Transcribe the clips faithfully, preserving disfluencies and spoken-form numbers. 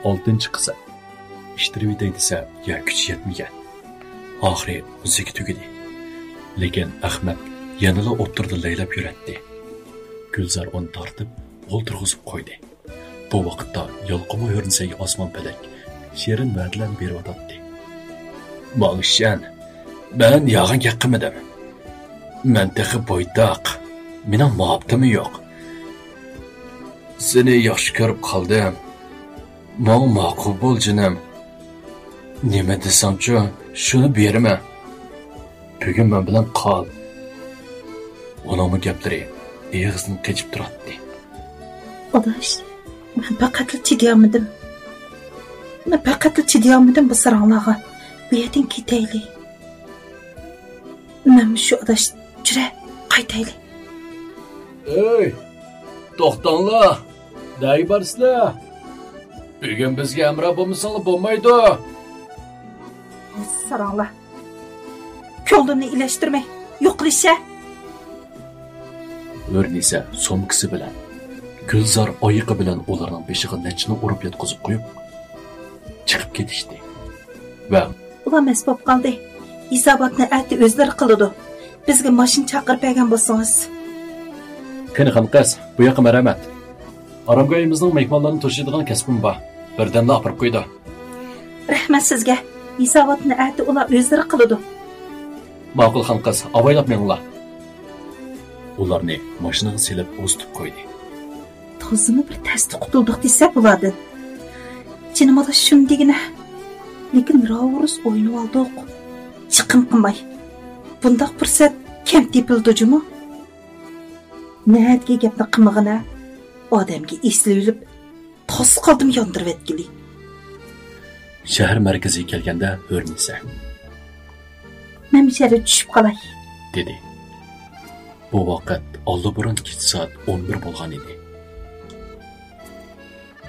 ئالتىنچى قىسىم. ئىتتىرىۋېتەي دېسە، يا كۈچى يەتمىگەن. ئاخىرى مۇزىكا تۈگىدى. لېكىن ئەخمەت يەنىلا ئوتتۇرىدا لەيلەپ يۈرەتتى. گۈلزار ئۇنى تارتىپ ئولتۇرغۇزۇپ قويدى. بۇ ۋاقىتتا يالقۇنمۇ ھۆرنىسەگە ئاسمان پەلەك شېرىن ۋەدىلەرنى بېرىۋاتاتتى. ماڭ ئىشەن، مەن يالغان گەپ قىلمىدىم. مەن تېخى بويتاق، مېنىڭ مۇھەببىتىممۇ يوق. سېنى ياخشى كۆرۈپ قالدىم. ماڭا ماقۇل بول، جېنىم. نېمە دېسەڭچۇ، شۇنى بېرىمەن. بۈگۈن مەن بىلەن قال. ئۇنىڭمۇ گەپلىرى ئېغىزدىن قېچىپ تۇراتتى. ئاداش، مەن پەقەتلا چىدىيالمىدىم. مەن پەقەتلا چىدىيالمىدىم بۇ ساراڭلارغا. بۇ يەردىن كېتەيلى. مەن شۇ ئاداش، جۈرە، قايتايلى. ئەي، توختاڭلار، نەگە بارىسىلەر؟ بۈگۈن بىزگە ھەمراھ بولمىساڭلار بولمايدۇ. ساراڭلار، كۆڭلۈمنى ئىلەشتۈرمەي يوقىلىشە. ھۆرنىسە سومكىسى بىلەن، گۈلزار ئايىقى بىلەن ئۇلارنىڭ بېشىغا نەچچىنى ئۇرۇپ ياتقۇزۇپ قويۇپ، چىقىپ كېتىشتى. ۋە ئۇلار مەست بولۇپ قالدى. ھېساباتنى ئەتە ئۆزلىرى قىلىدۇ. بىزگە ماشىنا چاقىرىپ بەرگەن بولسىڭىز. قېنى خانقىز، بۇ ياققا مەرھەمەت. ئارامگاھىمىزنىڭ مېھمانلارنى توشۇيدىغان كەسپىمۇ بار. بىردەملا ئاپىرىپ قويىدۇ. رەھمەت سىزگە. ھېساباتنى ئەتە ئۇلار ئۆزلىرى قىلىدۇ. ماقۇل خانقىز، ئاۋايلاپ مېڭىڭلار. ئۇلارنى ماشىنىغا سېلىپ ئۇزىتىپ قويدى. تازىمۇ بىر تەستە قۇتۇلدۇق دېسە بۇلاردىن. جېنىمدا شۇنى دېگىنە. لېكىن راۋۇرۇس ئوينىۋالدۇق. چىقىم قىلماي. بۇنداق پۇرسەت كەم تېپىلىدۇ جۇمۇ. نەدىكى گەپنى قىلمىغىنە. ئادەمگە ئېسىلىۋېلىپ، تاس قالدىم ياندۇرۇۋەتكىلى. شەھەر مەركىزىگە كەلگەندە ھۆرنىسە. مەن مۇشۇ يەردە چۈشۈپ قالاي. دېدى. بۇ ۋاقىت ئاللىبۇرۇن كېچە سائەت ئون بىر بولغان ئىدى.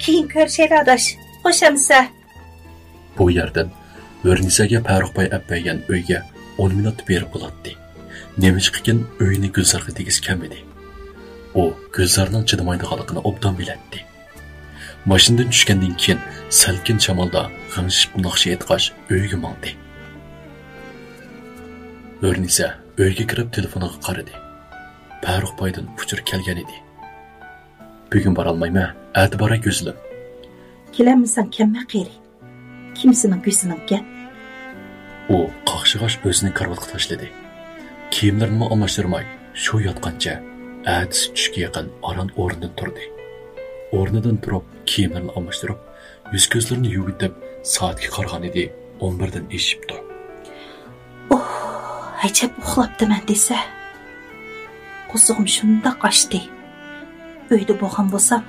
كېيىن كۆرۈشەيلى ئاداش. خوش ئەمىسە. بۇ يەردىن ھۆرنىسەگە پەرۇق باي ئەپ بەرگەن ئۆيگە ئون مىنۇتتا بېرىپ بولاتتى. نېمىشقىكىن ئۆينى گۈلزارغا دېگۈسى كەلمىدى. ئۇ گۈلزارنىڭ چىدىمايدىغانلىقىنى ئوبدان بىلەتتى. ماشىنىدىن چۈشكەندىن كېيىن سەلكىن شامالدا غىڭشىپ ناخشا ئېيتقاچ ئۆيگە ماڭدى. ھۆرنىسە ئۆيگە كىرىپ تېلېفونىغا قارىدى. پەرۇق بايدىن ئۇچۇر كەلگەن ئىدى. بۈگۈن بارالمايمەن، ئەتە باراي گۈزىلىم. كېلەلمىسەڭ كەلمە قېرى. كىم سېنىڭ گۈزىلىڭكەن؟ ئۇ قاقشىغاچ ئۆزىنى كارىۋاتقا تاشلىدى. كىيىملىرىنىمۇ ئالماشتۇرماي، شۇ ياتقانچە ئەتىسى چۈشكە يېقىن ئاران ئورنىدىن تۇردى. ئورنىدىن تۇرۇپ، كىيىملىرىنى ئالماشتۇرۇپ، يۈز-كۆزلىرىنى يۇيۇۋېتىپ، سائەتكە قارىغان ئىدى، ئون بىردىن ئېشىپتۇ. ئوھ، ئەجەب ئۇخلاپتىمەن دېسە. قورسىقىم شۇنداق ئاچتى. ئۆيدە بولغان بولسام،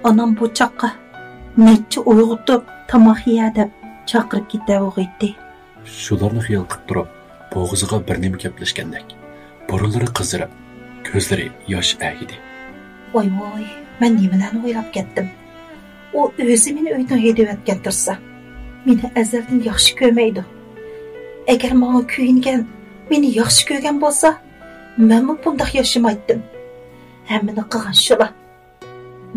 ئانام بۇ چاغقا نەچچە ئويغىتىپ، تاماق يە دەپ چاقىرىپ كېتەرغۇ ئىدى. شۇلارنى خىيال قىلىپ تۇرۇپ، بوغۇزىغا بىر نېمە كەپلەشكەندەك، بۇرۇنلىرى قىزىرىپ، كۆزلىرى ياش ئەگىدى. ۋاي ۋاي، مەن نېمىلەرنى ئويلاپ كەتتىم؟ ئۇ ئۆزى مېنى ئۆيدىن ھەيدىۋەتكەن تۇرسا، مېنى ئەزەلدىن ياخشى كۆرمەيدۇ. ئەگەر ماڭا كۆيۈنگەن، مېنى ياخشى كۆرگەن بولسا، مەنمۇ بۇنداق ياشىمايتتىم. ھەممىنى قىلغان شۇلار.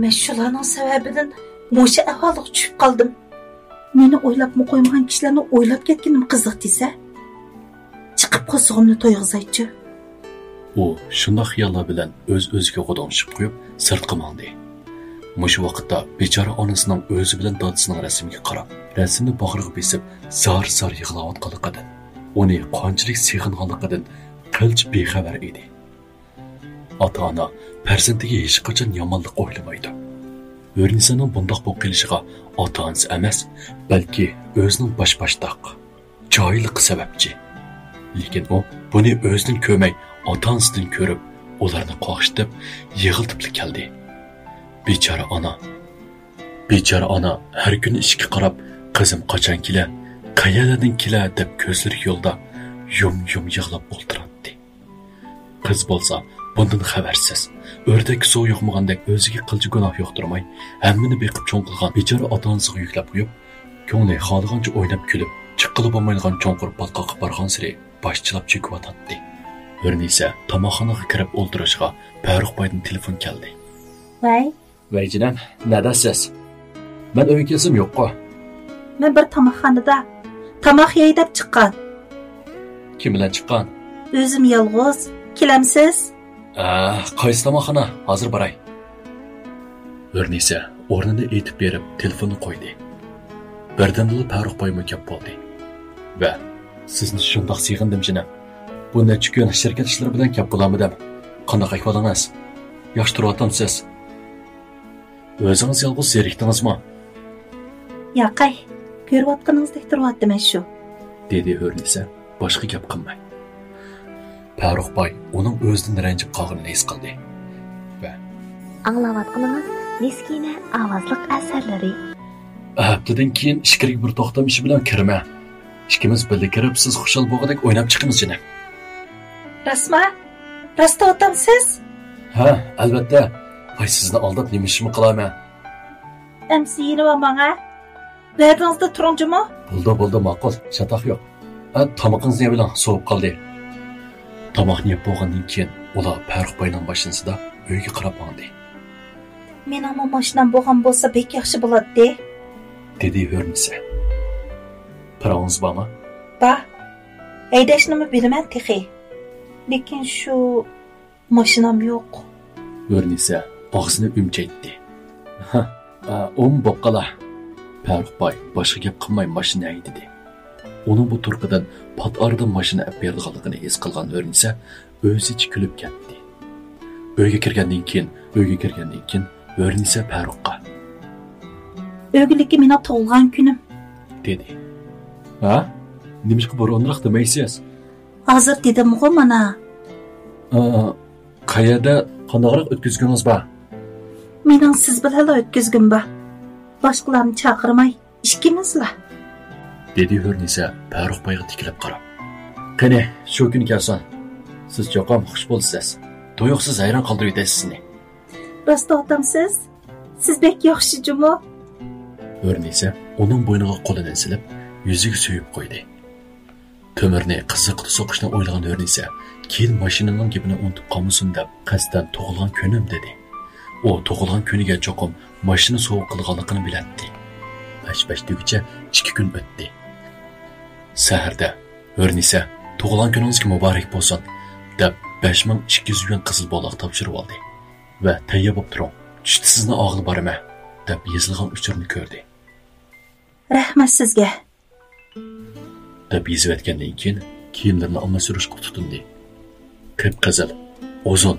مەن شۇلارنىڭ سەۋەبىدىن مۇشۇ ئەھۋالغا چۈشۈپ قالدىم. مېنى ئويلاپمۇ قويمىغان كىشىلەرنى ئويلاپ كەتكىنىم قىزىق دېسە، چىقىپ قورسىقىمنى تويغۇزايچۇ. ئۇ شۇنداق خىياللار بىلەن ئۆز-ئۆزىگە غۇدۇڭشىپ قويۇپ، سىرتقا ماڭدى. مۇشۇ ۋاقىتتا بىچارە ئانىسىنىڭ ئۆزى بىلەن دادىسىنىڭ رەسىمىگە قاراپ، رەسىمنى باغرىغا بېسىپ، زار-زار يىغلاۋاتقانلىقىدىن، ئۇنى قانچىلىك سېغىنغانلىقىدىن قىلچە بىخەۋەر ئىدى. ئاتا-ئانا پەرزەنتىگە ھېچقاچان يامانلىق ئويلىمايدۇ. ھۆرنىسانىڭ بۇنداق بولۇپ قېلىشىغا ئاتا-ئانىسى ئەمەس، بەلكى ئۆزىنىڭ باش-باشتاق جاھىللىقى سەۋەبچى. لېكىن ئۇ بۇنى ئۆزىدىن كۆرمەي، ئاتا-ئانىسىدىن كۆرۈپ، ئۇلارنى قاقشىتىپ، يىغلىتىپلا كەلدى. بىچارە ئانا. بىچارە ئانا ھەر كۈنى ئىشىككە قاراپ، «قىزىم قاچان كېلە؟ قەيەرلەردىن كېلە؟» دەپ كۆزلىرى يولدا يۇم-يۇم يىغلاپ ئولتۇراتتى. قىز بولسا بۇندىن خەۋەرسىز، ئۆردەككە سۇ يۇقمىغاندەك ئۆزىگە قىلچە گۇناھ يۇقتۇرماي، ھەممىنى بېقىپ چوڭ قىلغان بىچارە ئاتا-ئانىسىغا يۈكلەپ قويۇپ، كۆڭلى خالىغانچە ئويناپ كۈلۈپ، چىققىلى بولمايدىغان چوڭقۇر پاتقاققا بارغانسېرى باشچىلاپ چۆكۈۋاتاتتى. ھۆرنىسە تاماقخانىغا كىرىپ ئولتۇرۇشىغا پەرۇق بايدىن تېلېفون كەلدى. ۋەي. ۋەي جېنىم، نەدەسىز؟ مەن ئۆيگە كەلسەم يوققۇ. مەن بىر تاماقخانىدا تاماق يەي دەپ چىققان. كىم بىلەن چىققان؟ ئۆزۈم يالغۇز. كېلەمسىز؟ ئە، قايسى تاماقخانا؟ ھازىر باراي. ھۆرنىسە ئورنىنى ئېيتىپ بېرىپ تېلېفوننى قويدى. بىردەمدىلا پەرۇق بايمۇ كەپ بولدى. ۋە سىزنى شۇنداق سېغىندىم جېنىم. بۇ نەچچە كۈن شىركەت ئىشلىرى بىلەن كەپ بولالمىدىم. قانداق ئەھۋالىڭىز؟ ياخشى تۇرۇۋاتامسىز؟ ئۆزىڭىز يالغۇز زېرىكتىڭىزمۇ؟ ياقەي، كۆرۈۋاتقىنىڭىزدەك تۇرۇۋاتىمەن شۇ. دېدى ھۆرنىسە باشقا گەپ قىلماي. پەرۇق باي ئۇنىڭ ئۆزىدىن رەنجىپ قالغىنىنى ھېس قىلدى. ۋە ئاڭلاۋاتقىنىڭىز مىسكىنە ئاۋازلىق ئەسەرلىرى. ھەپتىدىن كېيىن ئىچكىرىگە بىر توختام ئىشى بىلەن كىرىمەن. ئىككىمىز بىللە كىرىپ، سىز خۇشال بولغۇدەك ئويناپ چىقىمىز جېنىم. راستما؟ راست ئوتامسىز؟ ھە، ئەلۋەتتە. ۋاي، سىزنى ئالداپ نېمە ئىشمۇ قىلارمەن؟ ئەمسە يېنىۋالماڭ ھە. ۋەدىڭىزدە تۇرۇڭ جۇمۇ. بولدى، بولدى، ماقۇل. چاتاق يوق. ئە، تامىقىڭىزنى يەۋېلىڭ، سوۋۇپ قالدى. تاماقنى يەپ بولغاندىن كېيىن ئۇلار پەرۇق باينىڭ ماشىنىسىدا ئۆيگە قاراپ ماڭدى. مېنىڭمۇ ماشىنام بولغان بولسا بەك ياخشى بولاتتى. دېدى ھۆرنىسە. پىراۋىڭىز بارمۇ؟ بار. ھەيدەشنىمۇ بىلىمەن تېخى. لېكىن شۇ ماشىنام يوق. ھۆرنىسە ئاغزىنى ئۈمچەيتتى. ھە، ئا، ئۇم بوپقالا. پەرۇق باي باشقا گەپ قىلماي ماشىنا ھەيدىدى. ئۇنىڭ بۇ تۇرقىدىن پات ئارىدا ماشىنا ئەپ بېرىدىغانلىقىنى ھېس قىلغان ھۆرنىسە ئۆزىچە كۈلۈپ كەتتى. ئۆيگە كىرگەندىن كېيىن، ئۆيگە كىرگەندىن كېيىن ھۆرنىسە پەرۇققا. ئۆگۈنلۈكى مېنىڭ تۇغۇلغان كۈنۈم. دېدى. ھە؟ نېمىشقا بۇرۇنراق دېمەيسىز؟ ھازىر دېدىمغۇ مانا. ئا، قەيەردە، قانداقراق ئۆتكۈزگۈڭىز بار؟ مېنىڭ سىز بىلەنلا ئۆتكۈزگۈم بار. باشقىلارنى چاقىرماي، ئىككىمىزلا. دېدى ھۆرنىسە پەرۇق بايغا تىكىلىپ قاراپ. قېنى، شۇ كۈنى كەلسۇن. سىز چوقۇم خۇش بولىسىز. تۇيۇقسىز ھەيران قالدۇرۇۋېتەي سىزنى. راست ئوتامسىز؟ سىز بەك ياخشى جۇمۇ. ھۆرنىسە ئۇنىڭ بوينىغا قولىنى سېلىپ، يۈزىگە سۆيۈپ قويدى. تۆمۈرنى قىزىقىدا سوقۇشنى ئويلىغان ھۆرنىسە كېيىن ماشىنىنىڭ گېپىنى ئۇنتۇپ قالمىسۇن دەپ قەستەن تۇغۇلغان كۈنۈم دېدى. ئۇ تۇغۇلغان كۈنىگە چوقۇم ماشىنا سوۋغا قىلىدىغانلىقىنى بىلەتتى. پەش-پەش دېگۈچە ئىككى كۈن ئۆتتى. سەھەردە ھۆرنىسە، «تۇغۇلغان كۈنىڭىزگە مۇبارەك بولسۇن» دەپ، بەش مىڭ ئىككى يۈز يۈەن قىزىل بولاق تاپشۇرۇۋالدى ۋە «تەييار بولۇپ تۇرۇڭ، چۈشتە سىزنى ئالغىلى بارىمەن» دەپ يېزىلغان ئۇچۇرنى كۆردى. رەھمەت سىزگە. دەپ يېزىۋەتكەندىن كېيىن، كىيىملىرىنى ئالماشتۇرۇشقا تۇتۇندى. قىپقىزىل، ئۇزۇن،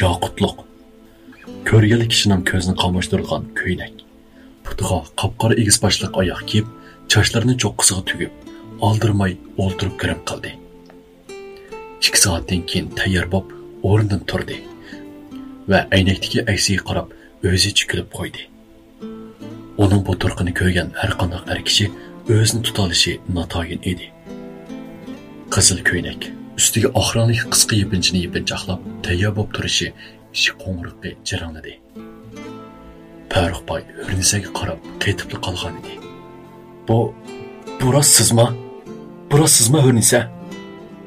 ياقۇتلۇق، كۆرگەنلا كىشىنىڭ كۆزىنى قاماشتۇرىدىغان كۆينەك، پۇتىغا قاپقارا ئېگىز باشلىق ئاياغ كىيىپ، چاچلىرىنى چوققىسىغا تۈگۈپ، ئالدىرىماي ئولتۇرۇپ گىرىم قىلدى. ئىككى سائەتتىن كېيىن تەييار بوپ، ئورنىدىن تۇردى ۋە ئەينەكتىكى ئەكسىگە قاراپ، ئۆزىچە كۈلۈپ قويدى. ئۇنىڭ بۇ تۇرقىنى كۆرگەن ھەرقانداق ئەر كىشى ئۆزىنى تۇتالىشى ناتايىن ئىدى. قىزىل كۆينەك، ئۈستىگە ئاق رەڭلىك قىسقا يېپىنچىنى يېپىنچاقلاپ تەييار بوپ تۇرۇشى ئىشىك قوڭغۇرىقى جىرىڭلىدى. پەرۇق باي ھۆرنىسەگە قاراپ قېتىپلا قالغانىدى. «بۇ، بۇ راست سىزما؟ بۇ راست سىزما، ھۆرنىسە؟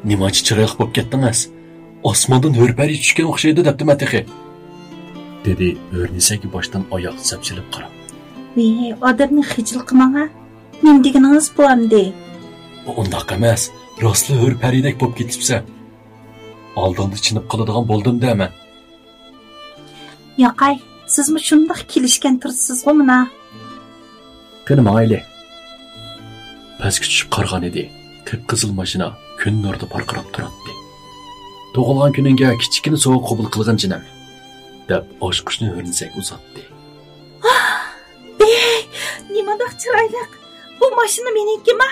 نېمانچە چىرايلىق بوپ كەتتىڭىز؟ ئاسماندىن ھۆر پەرى چۈشكەن ئوخشايدۇ دەپتىمەن تېخى.» دېدى ھۆرنىسەگە باشتىن ئاياغ سەپسېلىپ قاراپ. ۋى، ئادەمنى خىجىل قىلماڭ ھە. نېمە دېگىنىڭىز بۇ ئەمدى؟ ئۇنداق ئەمەس، راستلا ھۆر پەرىدەك بوپ كېتىپسەن. ئالدىڭدا چېنىپ قالىدىغان بولدۇم دە مەن. ياقاي، سىزمۇ شۇنداق كېلىشكەن تۇرسىزغۇ مانا. قېنى ماڭايلى. پەسكە چۈشۈپ قارىغان ئىدى. قىپقىزىل ماشىنا كۈن نۇرىدا پارقىراپ تۇراتتى. «تۇغۇلغان كۈنۈڭگە كىچىككىنە سوۋغا قوبۇل قىلغىن جېنىم» دەپ ئاچقۇچنى ھۆرنىسەگە ئۇزاتتى. ئېي، نېمانداق چىرايلىق! بۇ ماشىنا مېنىڭكىما؟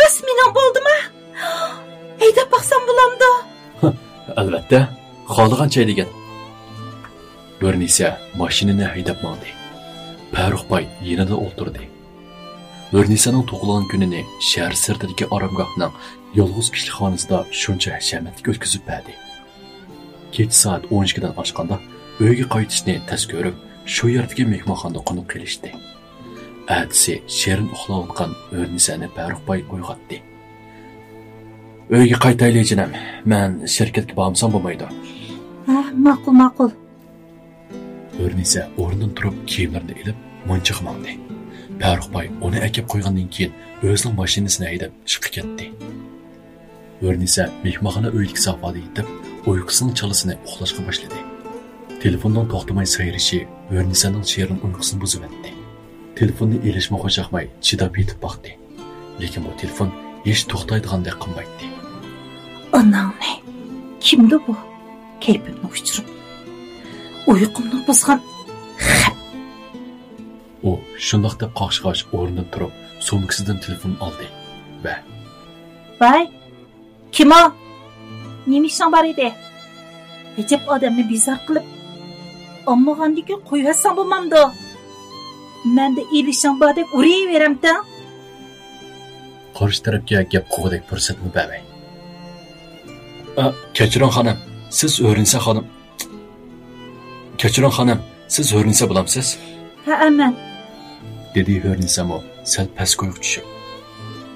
راست مېنىڭ بولدىما؟ ھەيدەپ باقسام بولامدۇ؟ ئەلۋەتتە، خالىغانچە ھەيدىگىن. ھۆرنىسە ماشىنىنى ھەيدەپ ماڭدى. پەرۇق باي يېنىدا ئولتۇردى. ھۆرنىسەنىڭ تۇغۇلغان كۈنىنى شەھەر سىرتىدىكى ئارامگاھنىڭ يالغۇز كىشىلىك خانىسىدا شۇنچە ھەشەمەتلىك ئۆتكۈزۈپ بەردى. كېچە سائەت ئون ئىككىدىن ئاشقاندا ئۆيگە قايتىشنى تەس كۆرۈپ، شۇ يەردىكى مېھمانخانىدا قونۇپ قېلىشتى. ئەتىسى شېرىن ئۇخلاۋاتقان ھۆرنىسەنى پەرۇق باي ئويغاتتى. «ئۆيگە قايتايلى جېنىم، مەن شىركەتكە بارمىسام بولمايدۇ.» ھە، ماقۇل، ماقۇل. ھۆرنىسە ئورنىدىن تۇرۇپ كىيىملىرىنى ئېلىپ، مۇنچىغا ماڭدى. پەرۇق باي ئۇنى ئەكەپ قويغاندىن كېيىن ئۆزىنىڭ ماشىنىسىنى ھەيدەپ ئىشقا كەتتى. ھۆرنىسە مېھمانخانا ئۆيىدىكى سافادا يېتىپ، ئۇيقۇسىنىڭ چالىسىنى ئۇخلاشقا باشلىدى. تېلېفوننىڭ توختىماي سايرىشى ھۆرنىسەنىڭ شېرىن ئۇيقۇسىنى بۇزۇۋەتتى. تېلېفوننى ئېلىشمۇ خۇشياقماي چىداپ يېتىپ باقتى. لېكىن بۇ تېلېفون ھېچ توختايدىغاندەك قىلمايتتى. ئاناڭنى، كىمدۇ بۇ؟ كەيپىمنى ئۇچۇرۇپ، ئۇيقۇمنى بۇزغان خەپ. ئۇ شۇنداق دەپ قاقشىغاچ ئورنىدىن تۇرۇپ، سومكىسىدىن تېلېفون ئالدى ۋە ۋاي، كىم ئۇ؟ نېمە ئىشىڭ بار ئىدى؟ ئەجەب ئادەمنى بىزار قىلىپ، ئاڭلىغاندىكىن قويۇۋەتسەڭ بولمامدۇ؟ مەندە ئېلىشىڭ باردەك ئۇرۇۋېرەمتىڭ. قارشى تەرەپكە گەپ قىلغۇدەك پۇرسەتمۇ بەرمەي. ئا، كەچۈرۈڭ خانىم، سىز ھۆرنىسە خانىم. كەچۈرۈڭ خانىم، سىز ھۆرنىسە بولامسىز؟ ھەئە، مەن. دېدى ھۆرنىسەمۇ سەل پەس كويغا چۈشۈپ.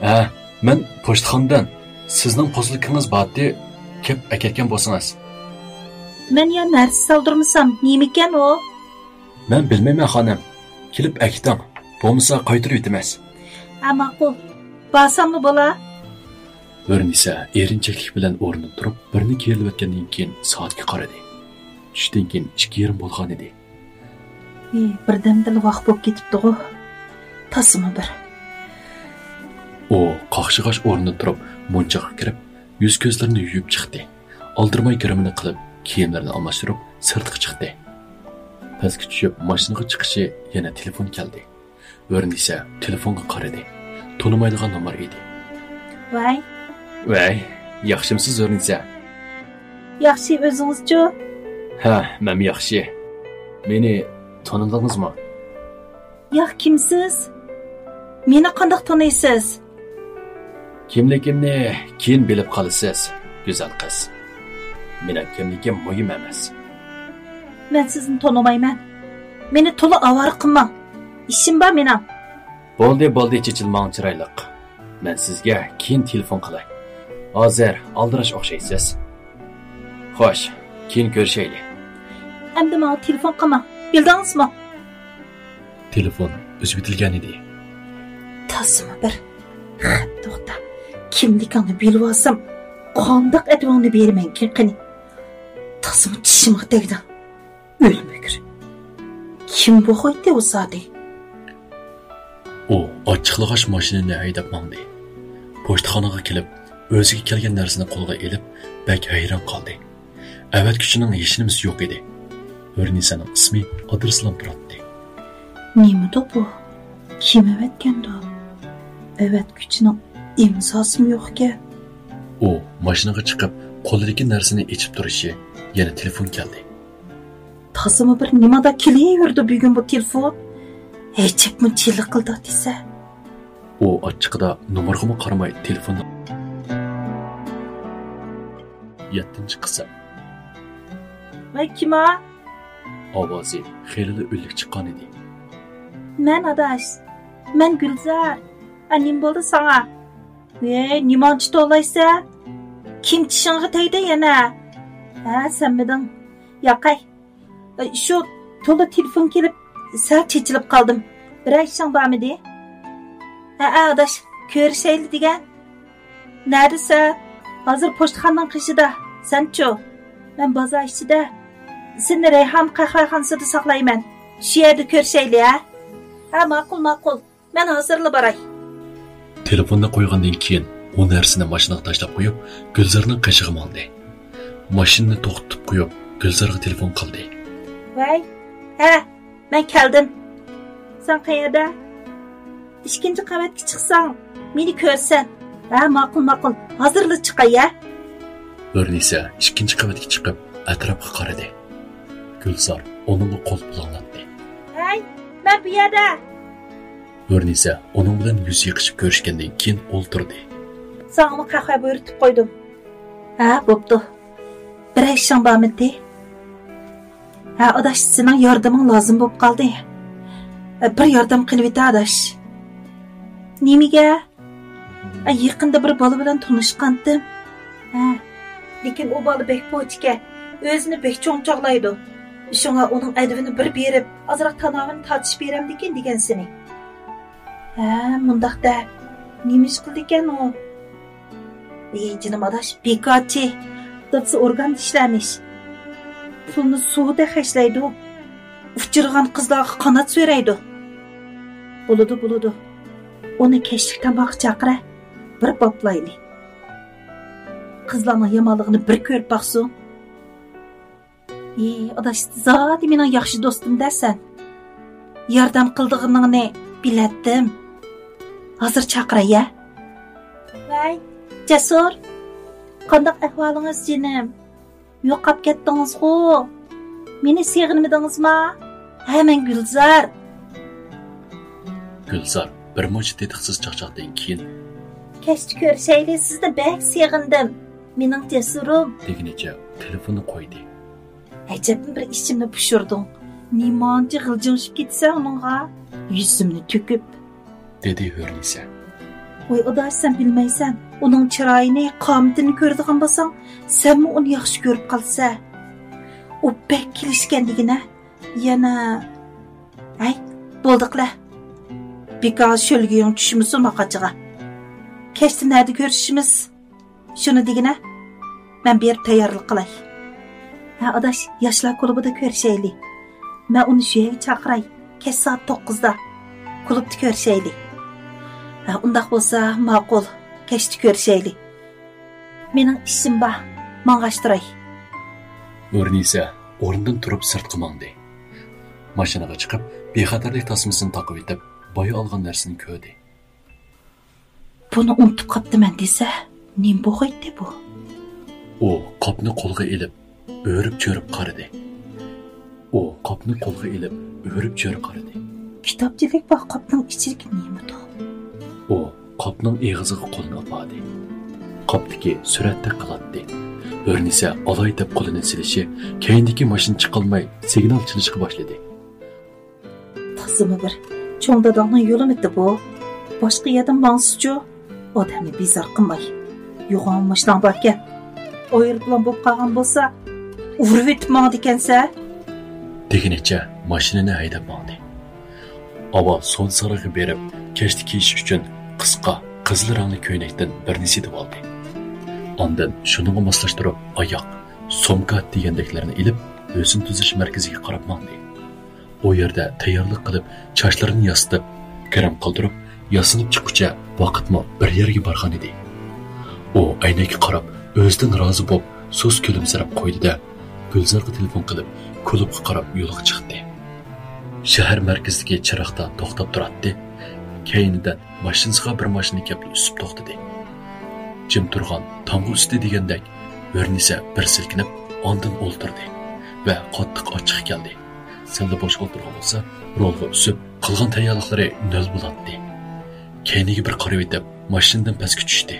ھە، مەن پوچتىخانىدىن. سىزنىڭ پوسلىكىڭىز بارتى، كەپ ئەكەتكەن بولسىڭىز. مەن يا نەرسە سالدۇرمىسام، نېمىكەن ئۇ؟ مەن بىلمەيمەن خانىم. كېلىپ ئەكېتىڭ، بولمىسا قايتۇرۇۋېتىمىز. ھە، ماقۇل. بارساممۇ بولا؟ ھۆرنىسە ئېرىنچەكلىك بىلەن ئورنىدىن تۇرۇپ، بىرنى كېرىلىۋەتكەندىن كېيىن سائەتكە قارىدى. چۈشتىن كېيىن ئىككى يېرىم بولغانىدى. ئى، بىردەمدىلا ۋاق بولۇپ كېتىپتىغۇ. تاسىمۇ بىر. ئۇ قاقشىغاچ ئورنىدىن تۇرۇپ، مۇنچىغا كىرىپ، يۈز-كۆزلىرىنى يۇيۇپ چىقتى. ئالدىرىماي گىرىمىنى قىلىپ، كىيىملىرىنى ئالماشتۇرۇپ، سىرتقا چىقتى. پەسكە چۈشۈپ، ماشىنىغا چىقىشى يەنە تېلېفون كەلدى. ھۆرنىسە تېلېفونغا قارىدى. تونۇمايدىغان نومۇر ئىدى. ۋەي. ۋەي، ياخشىمسىز ھۆرنىسە؟ ياخشى، ئۆزىڭىزچۇ؟ ھە، مەنمۇ ياخشى. مېنى تونۇدىڭىزمۇ؟ ياق، كىمسىز؟ مېنى قانداق تونۇيسىز؟ كىملىكىمنى كېيىن بىلىپ قالىسىز، گۈزەل قىز. مېنىڭ كىملىكىم مۇھىم ئەمەس. مەن سىزنى تونۇمايمەن. مېنى تولا ئاۋارە قىلماڭ. ئىشىم بار مېنىڭ. بولدى، بولدى، چېچىلماڭ چىرايلىق. مەن سىزگە كېيىن تېلېفون قىلاي. ھازىر ئالدىراش ئوخشايسىز. خوش، كېيىن كۆرۈشەيلى. ئەمدى ماڭا تېلېفون قىلماڭ، بىلدىڭىزمۇ؟ تېلېفون ئۈزۈۋېتىلگەن ئىدى. تازىمۇ بىر. خەپ، توختا. كىملىكىڭنى بىلىۋالسام، قانداق ئەتىۋىڭنى بېرىمەنكىن قېنى؟ تازىمۇ چىشىمغا تەگدىڭ. ئۆلمۈگۈر. كىم بوغايتتى ئۇ زادى؟ ئۇ ئاچچىقلىغاچ ماشىنىنى ھەيدەپ ماڭدى. پوچتىخانىغا كېلىپ، ئۆزىگە كەلگەن نەرسىنى قولىغا ئېلىپ، بەك ھەيران قالدى. ئەۋەتكۈچىنىڭ ھېچنېمىسى يوق ئىدى. ھۆرنىسەنىڭ ئىسمى، ئادرېسىلام تۇراتتى. نېمىدۇ بۇ؟ كىم ئەۋەتكەندۇ؟ ئەۋەتكۈچىنىڭ ئىمزاسىمۇ يوقكەن. ئۇ ماشىنىغا چىقىپ، قولىدىكى نەرسىنى ئېچىپ تۇرۇشى يەنە تېلېفون كەلدى. تازىمۇ بىر نېمادا كېلىۋېرىدۇ بۈگۈن بۇ تېلېفون؟ ئەجەبمۇ جىلىقىلداق دېسە. ئۇ ئاچچىقىدا نومۇرغىمۇ قارىماي تېلېفوننى. يەتتىنچى قىسىم. ۋەي، كىم ئا؟ ئاۋازى خېلىلا ئۈنلۈك چىققان ئىدى. مەن ئاداش. مەن گۈلزار. ئا، نېمە بولدى ساڭا؟ ۋەي، نېمانچە توۋلايسەن؟ كىم چىشىڭغا تەگدى يەنە؟ ھە، سەنمىدىڭ؟ ياقەي. شۇ تولا تېلېفون كېلىپ، سەل چېچىلىپ قالدىم. بىرەر ئىشىڭ بارمىدى؟ ھەئە، ئاداش، كۆرۈشەيلى دېگەن. نەدىسەن؟ ھازىر پوچتىخانىنىڭ قېشىدا. سەنچۇ؟ مەن بازار ئىچىدە. سېنى رەيھان قەھۋەخانىسىدا ساقلايمەن. شۇ يەردە كۆرۈشەيلى، ھە؟ ھە، ماقۇل، ماقۇل. مەن ھازىرلا باراي. تېلېفوننى قويغاندىن كېيىن، ئۇ نەرسىنى ماشىنىغا تاشلاپ قويۇپ، گۈلزارنىڭ قېشىغا ماڭدى. ماشىنىنى توختىتىپ قويۇپ، گۈلزارغا تېلېفون قىلدى. ۋەي، ھە، مەن كەلدىم. سەن قەيەردە؟ ئىككىنچى قەۋەتكە چىقساڭ، مېنى كۆرىسەن. ھە، ماقۇل، ماقۇل. ھازىرلا چىقاي، ھە؟ ھۆرنىسە ئىككىنچى قەۋەتكە چىقىپ، ئەتراپقا قارىدى. گۈلزار ئۇنىڭغا قول پۇلاڭلاتتى. ھەي، مەن بۇ يەردە! ھۆرنىسە ئۇنىڭ بىلەن يۈز يېقىشىپ كۆرۈشكەندىن كېيىن ئولتۇردى. ساڭىمۇ قەھۋە بۇيرۇتۇپ قويدۇم. ھە، بوپتۇ. بىرەر ئىشىڭ بارمىدى؟ ھە، ئاداش، سېنىڭ ياردىمىڭ لازىم بولۇپ قالدى. بىر ياردەم قىلىۋېتە، ئاداش. نېمىگە؟ ئە، يېقىندا بىر بالا بىلەن تونۇشقانتىم. ھە، لېكىن ئۇ بالا بەك پوچىكەن، ئۆزىنى بەك چوڭ چاغلايدۇ. شۇڭا ئۇنىڭ ئەدىپىنى بىر بېرىپ، ئازراق تاناۋىنى تارتىشىپ بېرەمدىكىن دېگەنسېنى. ھە، مۇنداق دە. نېمە ئىش قىلىدىكەن ئۇ؟ ئى، جېنىم ئاداش، بىكارچى. دادىسى ئورگاندا ئىشلەرمىش. پۇلنى سۇدا خەجلەيدۇ. ئۇچرىغان قىزلارغا قانات سۆرەيدۇ. بولىدۇ، بولىدۇ. ئۇنى كەچلىك تاماققا چاقىرە. بىر باپلايلى. قىزلارنىڭ يامانلىقىنى بىر كۆرۈپ باقسۇن. ئى، ئاداش، زادى مېنىڭ ياخشى دوستۇم-دە سەن. ياردەم قىلىدىغىنىڭنى بىلەتتىم. ھازىر چاقىراي، يە. ۋەي، جەسۇر. قانداق ئەھۋالىڭىز، جېنىم؟ يوقاپ كەتتىڭىزغۇ؟ مېنى سېغىنمىدىڭىزما؟ ھە، مەن گۈلزار. گۈلزار بىر مۇنچە تېتىقسىز چاقچاقتىن كېيىن، كەچتە كۆرۈشەيلى، سىزنى بەك سېغىندىم. مېنىڭ جەسۇرۇم. دېگىنىچە تېلېفوننى قويدى. ئەجەبمۇ بىر ئىچىمنى پۇشۇردۇڭ. نېمانچە غىلجىڭىشىپ كېتىسەن ئۇنىڭغا؟ يۈزۈمنى تۆكۈپ. دېدى ھۆرنىسە. ۋاي ئاداش، سەن بىلمەيسەن. ئۇنىڭ چىرايىنى، قامىتىنى كۆرىدىغان بولساڭ، سەنمۇ ئۇنى ياخشى كۆرۈپ قالىسەن. ئۇ بەك كېلىشكەن دېگىنە. يەنە، ھەي، بولدۇقلە. بىكار شۆلگىيىڭ چۈشمىسۇن ماقاچىغا. كەچتە نەدە كۆرۈشىمىز؟ شۇنى دېگىنە، مەن بېرىپ تەييارلىق قىلاي. ھە، ئاداش، ياشلار كۇلۇبىدا كۆرۈشەيلى. مەن ئۇنى شۇ يەرگە چاقىراي. كەچ سائەت توققۇزدا. كۇلۇبتا كۆرۈشەيلى. ھە، ئۇنداق بولسا ماقۇل. كەچتە كۆرۈشەيلى. مېنىڭ ئىشىم بار. ماڭغاچ تۇراي. ھۆرنىسە ئورنىدىن تۇرۇپ سىرتقا ماڭدى. ماشىنىغا چىقىپ، بىخەتەرلىك تاسمىسىنى تاقىۋېتىپ، بايا ئالغان نەرسىنى كۆردى. بۇنى ئۇنتۇپ قاپتىمەن دېسە، نېمە بولغايتتى بۇ؟ ئۇ قاپنى قولىغا ئېلىپ، ئۆرۈپ-چۆرۈپ قارىدى. ئۇ قاپنى قولىغا ئېلىپ، ئۆرۈپ-چۆرۈپ قارىدى. كىتابچىلىك بار قاپنىڭ ئىچىدىكى نېمىدۇ؟ ئۇ قاپنىڭ ئېغىزىغا قولىنى ئاپاردى. قاپتىكى سۈرەتتەك قىلاتتى. ھۆرنىسە ئالاي دەپ قولىنى سېلىشى، كەينىدىكى ماشىنا چىقالماي سىگنال چېلىشقا باشلىدى. تازىمۇ بىر چوڭ داداڭنىڭ يولىمىتى بۇ. باشقا يەردىن ماڭسىچۇ؟ ئادەمنى بىزار قىلماي. يوغان ماشىناڭ باركەن. ئايروپىلان بولۇپ قالغان بولسا، ئۇرۇۋېتىپ ماڭىدىكەنسە. دېگىنىچە ماشىنىنى ھەيدەپ ماڭدى. ئاۋۋال سون سارىيىغا بېرىپ، كەچتە كىيىش ئۈچۈن قىسقا، قىزىل رەڭلىك كۆينەكتىن بىرنى سېتىۋالدى. ئاندىن شۇنىڭغا ماسلاشتۇرۇپ ئاياق، سومكا دېگەندەكلەرنى ئېلىپ، ھۆسن تۈزەش مەركىزىگە قاراپ ماڭدى. ئۇ يەردە تەييارلىق قىلىپ، چاچلىرىنى ياسىتىپ، گىرىم قىلدۇرۇپ، ياسىنىپ چىققۇچە ۋاقىتمۇ بىر يەرگە بارغان ئىدى. ئۇ ئەينەككە قاراپ، ئۆزىدىن رازى بولۇپ، سۇس كۈلۈمسىرەپ قويدى-دە، گۈلزارغا تېلېفون قىلىپ، كۇلۇبقا قاراپ يولغا چىقتى. شەھەر مەركىزىدىكى چىراغدا توختاپ تۇراتتى. كەينىدىن ماشىنىسىغا بىر ماشىنا كەپلا ئۈسۈپ توختىدى. جىم تۇرغان تامغا ئۈستى دېگەندەك، ھۆرنىسە بىر سىلكىنىپ، ئاندىن ئولتۇردى ۋە قاتتىق ئاچچىقى كەلدى. سەللا بوش ئولتۇرغان بولسا، رولغا ئۈسۈپ، قىلغان تەييارلىقلىرى نۆل بولاتتى. كەينىگە بىر قارىۋېتىپ، ماشىنىدىن پەسكە چۈشتى.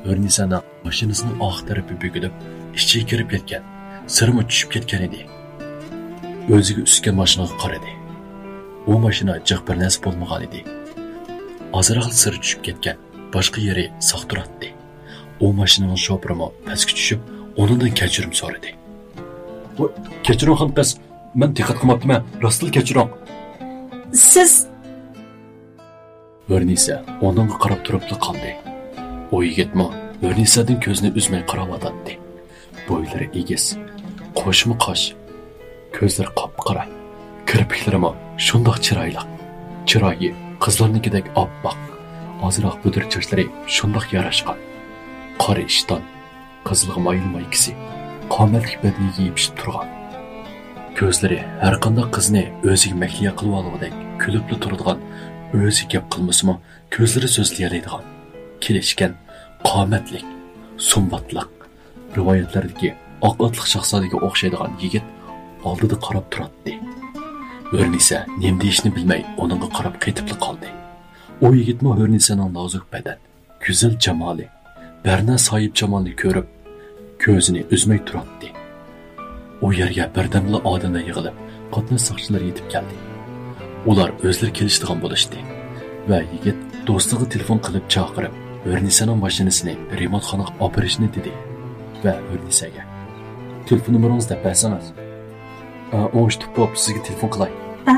ھۆرنىسەنىڭ ماشىنىسىنىڭ ئارقا تەرىپى بۈگۈلۈپ، ئىچىگە كىرىپ كەتكەن، سىرىمۇ چۈشۈپ كەتكەن ئىدى. ئۆزىگە ئۈسكەن ماشىنىغا قارىدى. ئۇ ماشىنا جىق بىر نەرسە بولمىغان ئىدى. ئازراقلا سىرى چۈشۈپ كەتكەن، باشقا يېرى ساق تۇراتتى. ئۇ ماشىنىنىڭ شوپۇرىمۇ پەسكە چۈشۈپ، ئۇنىڭدىن كەچۈرۈم سورىدى. ۋاي، كەچۈرۈڭ خانقىز، مەن دىققەت قىلماپتىمەن، راستلا كەچۈرۈڭ. سىز ھۆرنىسە ئۇنىڭغا قاراپ تۇرۇپلا قالدى. ئۇ يىگىتمۇ ھۆرنىسەدىن كۆزىنى ئۈزمەي قاراۋاتاتتى. بويلىرى ئېگىز، قوشما قاش، كۆزلىرى قاپقارا، كىرپىكلىرىمۇ شۇنداق چىرايلىق. چىرايى قىزلارنىڭكىدەك ئاپئاق، ئازراق بۈدۈر چاچلىرى شۇنداق ياراشقان. قارا ئىشتان، قىزىلغا مايىل مايكىسى، قامەتلىك بەدىنىگە يېپىشىپ تۇرغان. كۆزلىرى ھەرقانداق قىزنى ئۆزىگە مەھلىيا قىلىۋالغۇدەك كۈلۈپلا تۇرىدىغان، ئۆزى گەپ قىلمىسىمۇ كۆزلىرى سۆزلىيەلەيدىغان، كېلىشكەن، قامەتلىك، سۇمباتلىق، رىۋايەتلەردىكى ئاق ئاتلىق شاھزادىگە ئوخشايدىغان يىگىت ئالدىدا قاراپ تۇراتتى. ھۆرنىسە نېمە دېيىشنى بىلمەي ئۇنىڭغا قاراپ قېتىپلا قالدى. ئۇ يىگىتمۇ ھۆرنىسەنىڭ نازۇك بەدەن، گۈزەل جامالى، بەرنا ساھىبجامالنى كۆرۈپ، كۆزىنى ئۈزمەي تۇراتتى. ئۇ يەرگە بىردەملا ئادەملەر يىغىلىپ، قاتناش ساقچىلىرى يېتىپ كەلدى. ئۇلار ئۆزلىرى كېلىشىدىغان بولۇشتى ۋە يىگىت دوستىغا تېلېفون قىلىپ چاقىرىپ، ھۆرنىسەنىڭ ماشىنىسىنى رېمونتخانىغا ئاپىرىشنى دېدى ۋە ھۆرنىسەگە، تېلېفون نومۇرىڭىزنى دەپ بەرسىڭىز. ئا، ئوڭشىتىپ بوپ سىزگە تېلېفون قىلاي. ئا،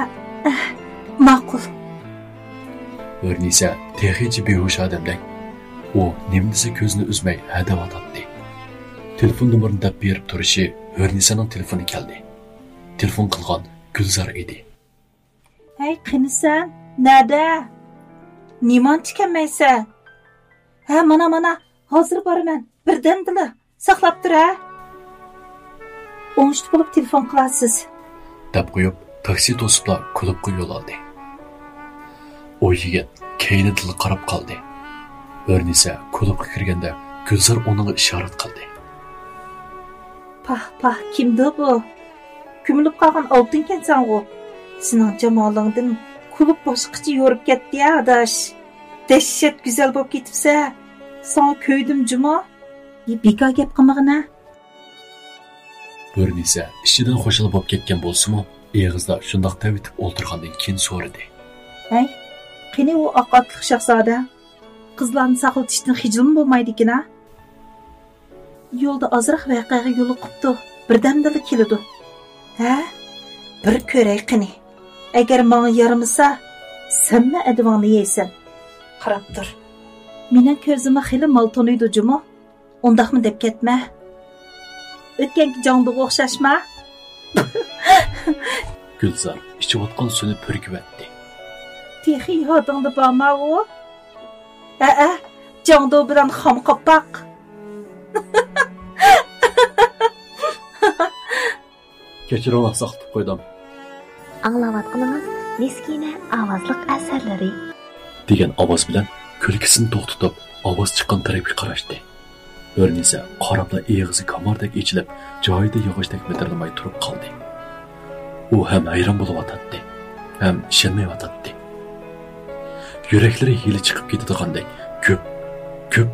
ئا، ماقۇل. ھۆرنىسە تېخىچە بىھۇش ئادەمدەك. ئۇ نېمە دېسە كۆزىنى ئۈزمەي ھەدەۋاتاتتى. تېلېفون نومۇرىنى دەپ بېرىپ تۇرۇشى ھۆرنىسەنىڭ تېلېفونى كەلدى. تېلېفون قىلغان گۈلزار ئىدى. ھەي، قېنى سەن؟ نەدە؟ نېمانچە كەلمەيسەن؟ ھە، مانا، مانا، ھازىر بارىمەن. بىردەمدىلا. ساقلاپ تۇر، ھە؟ ئوڭشىتىپ بولۇپ تېلېفون قىلارسىز. دەپ قويۇپ، تاكسى توسۇپلا كۇلۇبقا يول ئالدى. ئۇ يىگىت كەينىدىنلا قاراپ قالدى. ھۆرنىسە كۇلۇبقا كىرگەندە، گۈلزار ئۇنىڭغا ئىشارەت قىلدى. پاھ، پاھ، كىمدۇ بۇ؟ كۆمۈلۈپ قالغان ئالتۇنكەنسەنغۇ؟ سېنىڭ جامالىڭدىن كۇلۇب باشقىچە يورۇپ كەتتى يا، ئاداش. دەھشەت گۈزەل بولۇپ كېتىپسەن. ساڭا كۆيدۈم جۇمۇ. يە، بىكار گەپ قىلمىغىنە. ھۆرنىسە ئىچىدىن خۇشال بولۇپ كەتكەن بولسىمۇ، ئېغىزدا شۇنداق تەۋېتىپ ئولتۇرغاندىن كېيىن سورىدى. ھەي، قېنى ئۇ ئاق ئاتلىق شاھزادە؟ قىزلارنى ساقلىتىشتىن خىجىلمۇ بولمايدىكىن ھە؟ يولدا ئازراق ۋەقەگە يولۇقۇپتۇ، بىردەمدىلا كېلىدۇ. ھە؟ بىر كۆرەي قېنى. ئەگەر ماڭا يارىمىسا، سەنمۇ ئەدىۋىڭنى يەيسەن. قاراپ تۇر. مېنىڭ كۆزۈممۇ خېلى مال تونۇيدۇ جۇمۇ. ئۇنداقمۇ دەپ كەتمە. ئۆتكەنكى جاڭدۇغا ئوخشاشما؟ گۈلزار ئىچىۋاتقان سۇنى پۈركۈۋەتتى. تېخى يادىڭدا بارما ئۇ؟ ھەئە، جاڭدۇ بىلەن خام قاپاق. كەچۈرۈڭلار، ساقىتىپ قويدۇم. ئاڭلاۋاتقىنىڭىز مىسكىنە ئاۋازلىق ئەسەرلىرى. دېگەن ئاۋاز بىلەن كۈلكىسىنى توختىتىپ، ئاۋاز چىققان تەرەپكە قاراشتى. ھۆرنىسە قاراپلا ئېغىزى كاماردەك ئېچىلىپ، جايىدا ياغاچتەك مىدىرلىماي تۇرۇپ قالدى. ئۇ ھەم ھەيران بولۇۋاتاتتى، ھەم ئىشەنمەيۋاتاتتى. يۈرەكلىرى ھېلى چىقىپ كېتىدىغاندەك گۈپ، گۈپ،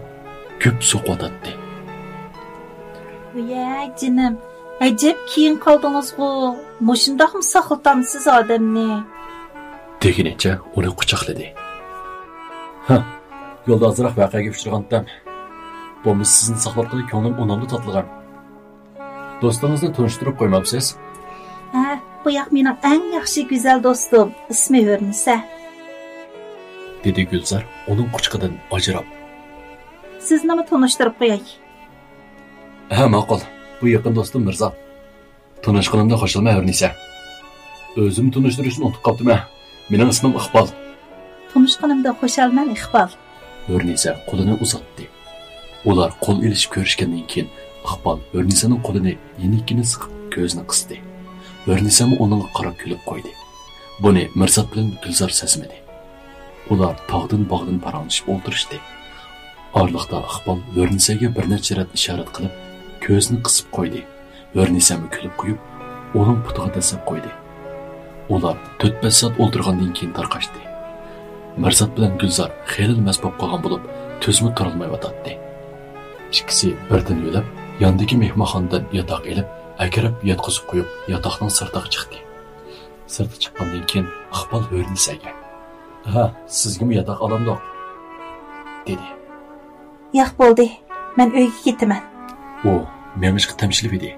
گۈپ سوقۇۋاتاتتى. ۋىيەي جېنىم، ئەجەب كېيىن قالدىڭىزغۇ، مۇشۇنداقمۇ ساقلىتامسىز ئادەمنى؟ دېگىنىچە ئۇنى قۇچاقلىدى. ھە، يولدا ئازراق ۋەقەگە ئۇچرىغانتىم. بولمىسا سىزنى ساقلاتقىلى كۆڭلۈم ئۇنامدۇ تاتلىغان. دوستىڭىزنى تونۇشتۇرۇپ قويمامسىز؟ ھە، بۇ ياق مېنىڭ ئەڭ ياخشى گۈزەل دوستۇم، ئىسمى ھۆرنىسە. دېدى گۈلزار ئۇنىڭ قۇچىقىدىن ئاجراپ. سىزنىمۇ تونۇشتۇرۇپ قوياي. ھە، ماقۇل. بۇ يېقىن دوستۇم مىرزات. تونۇشقىنىمدىن خۇشالمەن، ھۆرنىسە. ئۆزۈمنى تونۇشتۇرۇشنى ئۇنتۇپ قاپتىمەن. مېنىڭ ئىسمىم ئىقبال. تونۇشقىنىمدىن خۇشالمەن، ئىقبال. ھۆرنىسە قولىنى ئۇزاتتى. ئۇلار قول ئېلىشىپ كۆرۈشكەندىن كېيىن، ئىقبال ھۆرنىسەنىڭ قولىنى يېنىككىنە سىقىپ، كۆزىنى قىستى. ھۆرنىسەمۇ ئۇنىڭغا قاراپ كۈلۈپ قويدى. بۇنى مىرزات بىلەن گۈلزار سەزمىدى. ئۇلار تاغدىن باغدىن پاراڭلىشىپ ئولتۇرۇشتى. ئارىلىقتا ئىقبال ھۆرنىسەگە بىر نەچچە رەت ئىشارەت قىلىپ، كۆزىنى قىسىپ قويدى. ھۆرنىسەمۇ كۈلۈپ قويۇپ، ئۇنىڭ پۇتىغا دەسسەپ قويدى. ئۇلار تۆت-بەش سائەت ئولتۇرغاندىن كېيىن تارقاشتى. مىرزات بىلەن گۈلزار خېلىلا مەست بولۇپ قالغان بولۇپ، تۈزمۇ تۇرالمايۋاتاتتى. ئىككىسى بىردىن يۆلەپ، ياندىكى مېھمانخانىدىن ياتاق ئېلىپ، ئەكىرىپ ياتقۇزۇپ قويۇپ، ياتاقنىڭ سىرتىغا چىقتى. سىرتقا چىققاندىن كېيىن ئىقبال ھۆرنىسەگە، ھە، سىزگىمۇ ياتاق ئالامدۇق؟ دېدى. ياق، بولدى، مەن ئۆيگە كېتىمەن. ئۇ مېڭىشقا تەمشىلىۋىدى.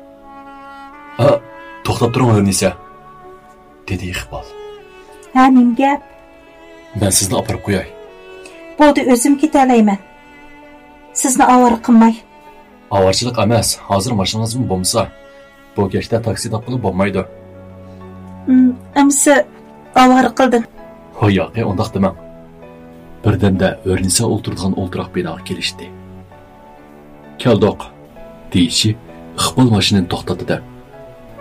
ھە، توختاپ تۇرۇڭ ھۆرنىسە، دېدى ئىقبال. ھە، نېمە گەپ؟ مەن سىزنى ئاپىرىپ قوياي. بولدى، ئۆزۈم كېتەلەيمەن. سىزنى ئاۋارە قىلماي. ئاۋارىچىلىك ئەمەس، ھازىر ماشىنىڭىزمۇ بولمىسا، بۇ كەچتە تاكسى تاپقىلى بولمايدۇ. ئىم، ئەمىسە ئاۋارە قىلدىم. ھوي ياقى، ئۇنداق دېمەڭ. بىردەمدە ھۆرنىسا ئولتۇرىدىغان ئولتۇراق بىناغا كېلىشتى. كەلدۇق، دېيىشى ئىقبال ماشىنىنى توختاتتى-دە،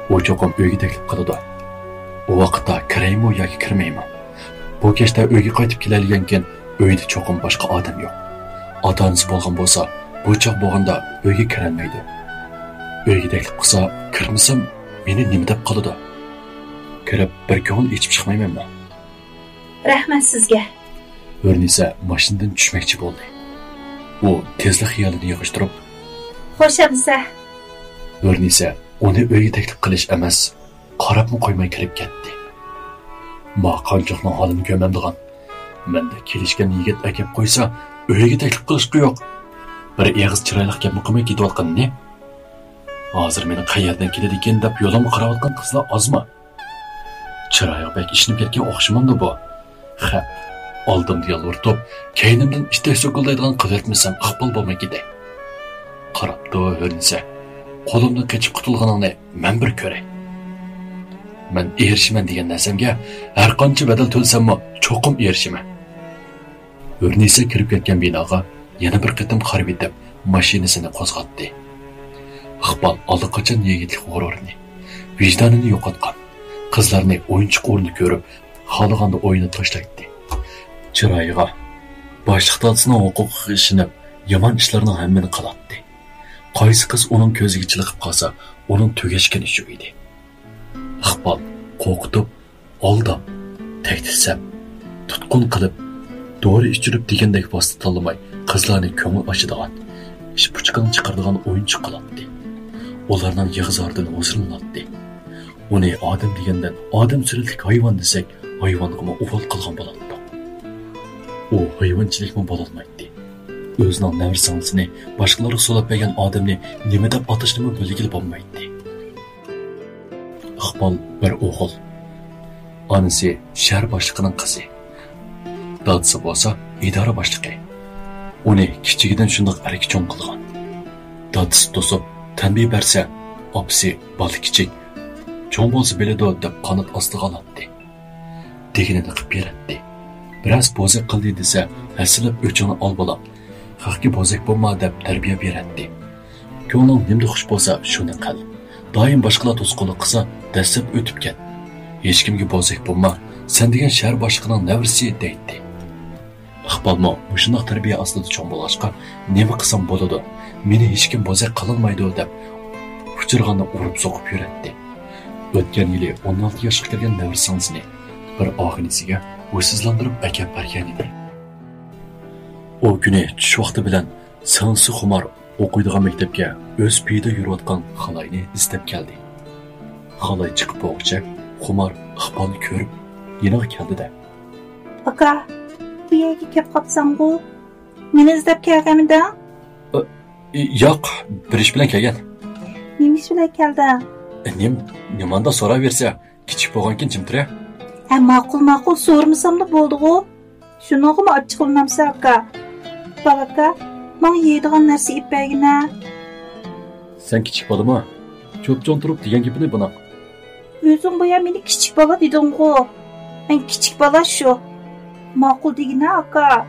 ئۇ چوقۇم ئۆيگە تەكلىپ قىلىدۇ. ئۇ ۋاقىتتا كىرەيمۇ ياكى كىرمەيمۇ؟ بۇ كەچتە ئۆيگە قايتىپ كېلەلىگەنكىن، ئۆيدە چوقۇم باشقا ئادەم يوق. ئاتا-ئانىسى بولغان بولسا، بۇ چاغ بولغاندا ئۆيگە كىرەلمەيدۇ. ئۆيگە تەكلىپ قىلسا، كىرمىسەم، مېنى نېمە دەپ قالىدۇ؟ كىرىپ بىر كۆڭۈل ئېچىپ چىقمايمەنمۇ؟ رەھمەت سىزگە. ھۆرنىسە ماشىنىدىن چۈشمەكچى بولدى. ئۇ تېزلا خىيالىنى يىغىشتۇرۇپ، خوش ئەمىسە. ھۆرنىسە ئۇنى ئۆيگە تەكلىپ قىلىش ئەمەس، قاراپمۇ قويماي كىرىپ كەتتى. ما قانچىلىقنىڭ ھالىنى كۆرمەمدىغان. مەندە كېلىشكەن يىگىت ئەكەپ قويسا، ئۆيگە تەكلىپ قىلىشقا يوق. بىر ئېغىز چىرايلىق گەپمۇ قىلماي كېتىۋاتقىنىنى. ھازىر مېنىڭ قەيەردىن كېلىدىكىن دەپ يولۇمغا قاراۋاتقان قىزلار ئازمۇ؟ چىرايىغا بەك ئىشىنىپ كەتكەن ئوخشىمامدۇ بۇ؟ خە، ئالدىمدا يالۋۇرۇپ، كەينىمدىن ئىتتەك سوكۇلدايدىغان قىلىۋەتمىسەم ئىقبال بولماي كېتەي. قاراپتۇ ھۆرنىسە، قولۇمدىن قېچىپ قۇتۇلغىنىڭنى مەن بىر كۆرەي. مەن ئېرىشىمەن دېگەن نەرسەمگە ھەرقانچە بەدەل تۆلىسەممۇ چوقۇم ئېرىشىمەن. ھۆرنىسە كىرىپ كەتكەن بىناغا يەنە بىر قېتىم قارىۋېتىپ، ماشىنىسىنى قوزغاتتى. ئىقبال ئاللىقاچان يىگىتلىك غۇرۇرىنى، ۋىجدانىنى يوقاتقان، قىزلارنى ئويۇنچۇق ئورنىدا كۆرۈپ، خالىغاندا ئويناپ تاشلايتتى. چىرايىغا، باشلىق دادىسىنىڭ ھوقۇقىغا ئىشىنىپ، يامان ئىشلارنىڭ ھەممىنى قىلاتتى. قايسى قىز ئۇنىڭ كۆزىگە چېلىقىپ قالسا، ئۇنىڭ تۈگەشكىنى شۇ ئىدى. ئىقبال قورقۇتۇپ، ئالداپ، تەكلىسەپ، تۇتقۇن قىلىپ، دورا ئىچۈرۈپ دېگەندەك ۋاسىتە تاللىماي، قىزلارنى كۆڭۈل ئاچىدىغان، ئىش پۇچىقىنى چىقىرىدىغان ئويۇنچۇق قىلاتتى. ئۇلارنىڭ يىغا-زارىدىن ھۇزۇرلىناتتى. ئۇنى ئادەم دېگەندىن ئادەم سۈرەتلىك ھايۋان دېسەك، ھايۋانغىمۇ ئۇۋال قىلغان بولاتتۇق. ئۇ ھايۋانچىلىكمۇ بولالمايتتى. ئۆزىنىڭ نەۋرە-سىڭلىسىنى باشقىلارغا سولاپ بەرگەن ئادەمنى نېمە دەپ ئاتاشنىمۇ بىلگىلى بولمايتتى. ئىقبال بىر ئوغۇل. ئانىسى شەھەر باشلىقىنىڭ قىزى. دادىسى بولسا ئىدارە باشلىقى. ئۇنى كىچىكىدىن شۇنداق ئەركە چوڭ قىلغان. دادىسى توسۇپ، تەنبىھ بەرسە، ئاپىسى بالا كىچىك، چوڭ بولسا بىلىدۇ دەپ قانات ئاستىغا ئالاتتى. دېگىنىنى قىلىپ بېرەتتى. بىرەرسى بوزەك قىلدى دېسە، ھەسسىلەپ ئۆچۈڭنى ئال بالام، خەقكە بوزەك بولما دەپ تەربىيە بېرەتتى. كۆڭلۈڭ نېمىدە خۇش بولسا شۇنى قىل. دائىم باشقىلار توسقۇنلۇق قىلسا، دەسسەپ ئۆتۈپ كەت. ھېچكىمگە بوزەك بولما، سەن دېگەن شەھەر باشلىقىنىڭ نەۋرىسى دەيتتى. ئىقبالمۇ مۇشۇنداق تەربىيە ئاستىدا چوڭ بولغاچقا، نېمە قىلسام بولىدۇ، مېنى ھېچكىم بوزەك قىلالمايدۇ دەپ ئۇچرىغاندا ئۇرۇپ سوقۇپ يۈرەتتى. ئۆتكەن يىلى ئون ئالتە ياشقا كىرگەن نەۋرە سىڭلىسىنى بىر ئاغىنىسىگە ھوشسىزلاندۇرۇپ ئەكەپ بەرگەن ئىدى. ئۇ كۈنى چۈش ۋاقتى بىلەن سىڭلىسى خۇمار ئوقۇيدىغان مەكتەپكە ئۆز پېيىدە يۈرۈۋاتقان خالاينى ئىزدەپ كەلدى. خالاي چىقىپ بولغۇچە خۇمار ئىقبالنى كۆرۈپ يېنىغا كەلدى-دە. ئاكا، بۇ يەرگە كەپ قاپسەنغۇ؟ مېنى ئىزدەپ كەلگەنمىدىڭ؟ ئى، ياق، بىر ئىش بىلەن كەلگەن. نېمە ئىش بىلەن كەلدىڭ؟ ئى، نېم-، نېمانداق سوراۋېرىسە، كىچىك بولغانكىن جىم تۇرە. ھە، ماقۇل، ماقۇل، سورىمىساملا بولدىغۇ. شۇنىڭغىمۇ ئاچچىقلىنامسەن، ئاكا؟ ئىقبال ئاكا، ماڭا يەيدىغان نەرسە ئېلىپ بەرگىنە. سەن كىچىك بالىما؟ چوپچوڭ تۇرۇپ دېگەن گېپىنى بۇنىڭ. ئۆزۈڭ بايا مېنى كىچىك بالا دېدىڭغۇ. مەن كىچىك بالا شۇ. ماقۇل دېگىنە، ئاكا.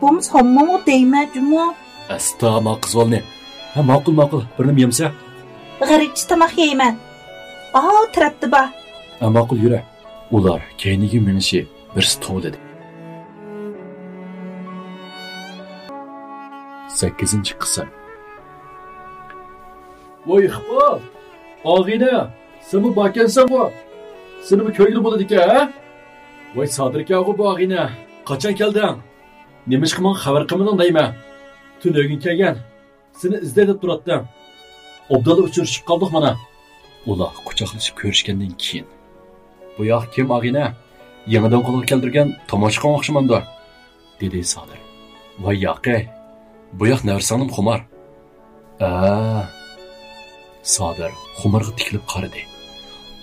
بولمىسا ھاممامغا دەيمەن جۇمۇ. ئەستا، ما قىز بالىنى. ھە، ماقۇل، ماقۇل. بىر نېمە يەمسە؟ غەربچە تاماق يەيمەن. ئاۋۇ تەرەپتە بار. ھە، ماقۇل، يۈرە. ئۇلار كەينىگە مېڭىشى بىرسى توۋلىدى. سەككىزىنچى قىسىم. ۋاي ئىقبال! ئاغىنە! سەنمۇ باركەنسەنغۇ؟ سېنىمۇ كۆرگىلى بولىدىكەن، ھە؟ ۋاي سادىركەنغۇ بۇ ئاغىنە! قاچان كەلدىڭ؟ نېمىشقا ماڭا خەۋەر قىلمىدىڭ دەيمەن؟ تۈنۈگۈن كەلگەن. سېنى ئىزدەي دەپ تۇراتتىم. ئوبدانلا ئۇچرىشىپ قالدۇق مانا. ئۇلار قۇچاقلىشىپ كۆرۈشكەندىن كېيىن. بۇ ياق كىم ئاغىنە؟ يېڭىدىن قولغا كەلتۈرگەن تاماشىقىڭ ئوخشىمامدۇ؟ دېدى سادىر. ۋاي ياقەي، بۇ ياق نەۋرىسىڭلىم خۇمار. ئە. سادىر خۇمارغا تىكىلىپ قارىدى.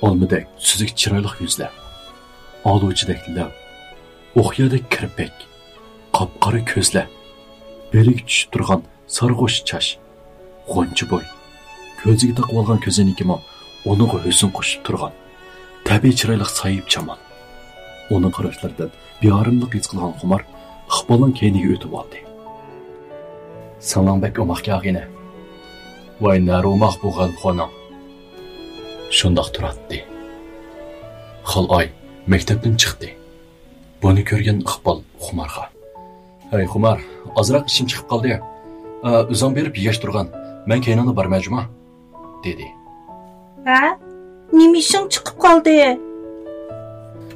ئالمىدەك سۈزۈك چىرايلىق يۈزلەر. ئالۇچىدەك لەپ. ئوقيادەك كىرپىك. قاپقارا كۆزلەر. بېلىگە چۈشۈپ تۇرغان سارغۇچ چاچ، غۇنچە بوي، كۆزىگە تاقىۋالغان كۆزەينىكىمۇ ئۇنىڭغا ھۆسن قوشۇپ تۇرغان تەبىئىي چىرايلىق ساھىبجامال. ئۇنىڭ قاراشلىرىدىن بىئاراملىق ھېس قىلغان خۇمار ئىقبالنىڭ كەينىگە ئۆتۈۋالدى. سىڭلىڭ بەك ئوماقكەن ئاغىنە. ۋاي نەرى ئوماق بۇ غەلىبخورنىڭ. شۇنداق تۇراتتى. خالئاي مەكتەپتىن چىقتى. بۇنى كۆرگەن ئىقبال خۇمارغا. ھەي خۇمار، ئازراق ئىشىم چىقىپ قالدى. ئا، ئۆزۈڭ بېرىپ يېگەچ تۇرغىن. مەن كەينىڭدە بارىمەن جۇما، دېدى. ھە؟ نېمە ئىشىڭ چىقىپ قالدى؟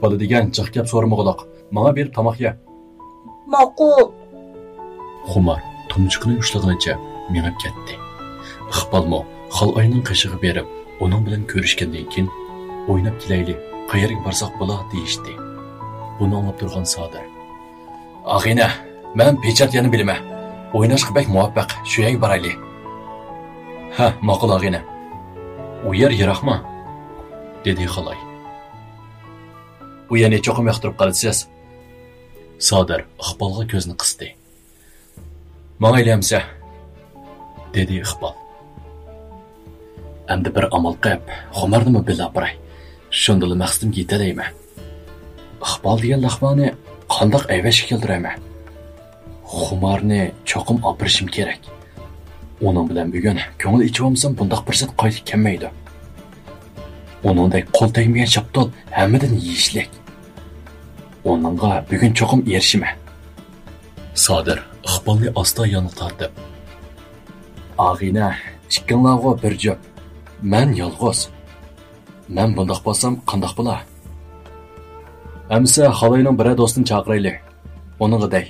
بالا دېگەن جىق گەپ سورىمىغۇلۇق. ماڭا بېرىپ تاماق يە. ماقۇل. خۇمار تۇمچۇقىنى ئۇشلىغىنىچە مېڭىپ كەتتى. ئىقبالمۇ خالئاينىڭ قېشىغا بېرىپ، ئۇنىڭ بىلەن كۆرۈشكەندىن كېيىن، ئويناپ كېلەيلى، قەيەرگە بارساق بولا، دېيىشتى. بۇنى ئاڭلاپ تۇرغان سادىر. ئاغىنە، مەن پېچات يەرنى بىلىمەن. ئويناشقا بەك مۇۋاپىق، شۇ يەرگە بارايلى. ھە، ماقۇل ئاغىنە. ئۇ يەر يىراقمۇ؟ دېدى خالاي. ئۇ يەرنى چوقۇم ياقتۇرۇپ قالىسىز. سادىر ئىقبالغا كۆزىنى قىستى. ماڭايلى ئەمسە، دېدى ئىقبال. ئەمدى بىر ئامال قىپ، خۇمارنىمۇ بىللە ئاپىراي. شۇندىلا مەقسىتىمگە يېتەلەيمەن. ئىقبال دېگەن لەقماننى قانداق ئەيۋەشكە كەلتۈرەيمەن؟ خۇمارنى چوقۇم ئاپىرىشىم كېرەك. ئۇنىڭ بىلەن بۈگۈن كۆڭۈل ئېچىۋالمىسام، بۇنداق پۇرسەت قايتا كەلمەيدۇ. ئۇنىڭدەك قول تەگمىگەن شاپتۇل ھەممىدىن يېيىشلىك. ئۇنىڭغا بۈگۈن چوقۇم ئېرىشىمەن. سادىر ئىقبالنى ئاستا يانغا تارتىپ، ئاغىنە، ئىككىڭلارغۇ بىر جۈپ. مەن يالغۇز. مەن بۇنداق بولسام قانداق بولا؟ ئەمسە خالاينىڭ بىرەر دوستىنى چاقىرايلى. ئۇنىڭغا دەي.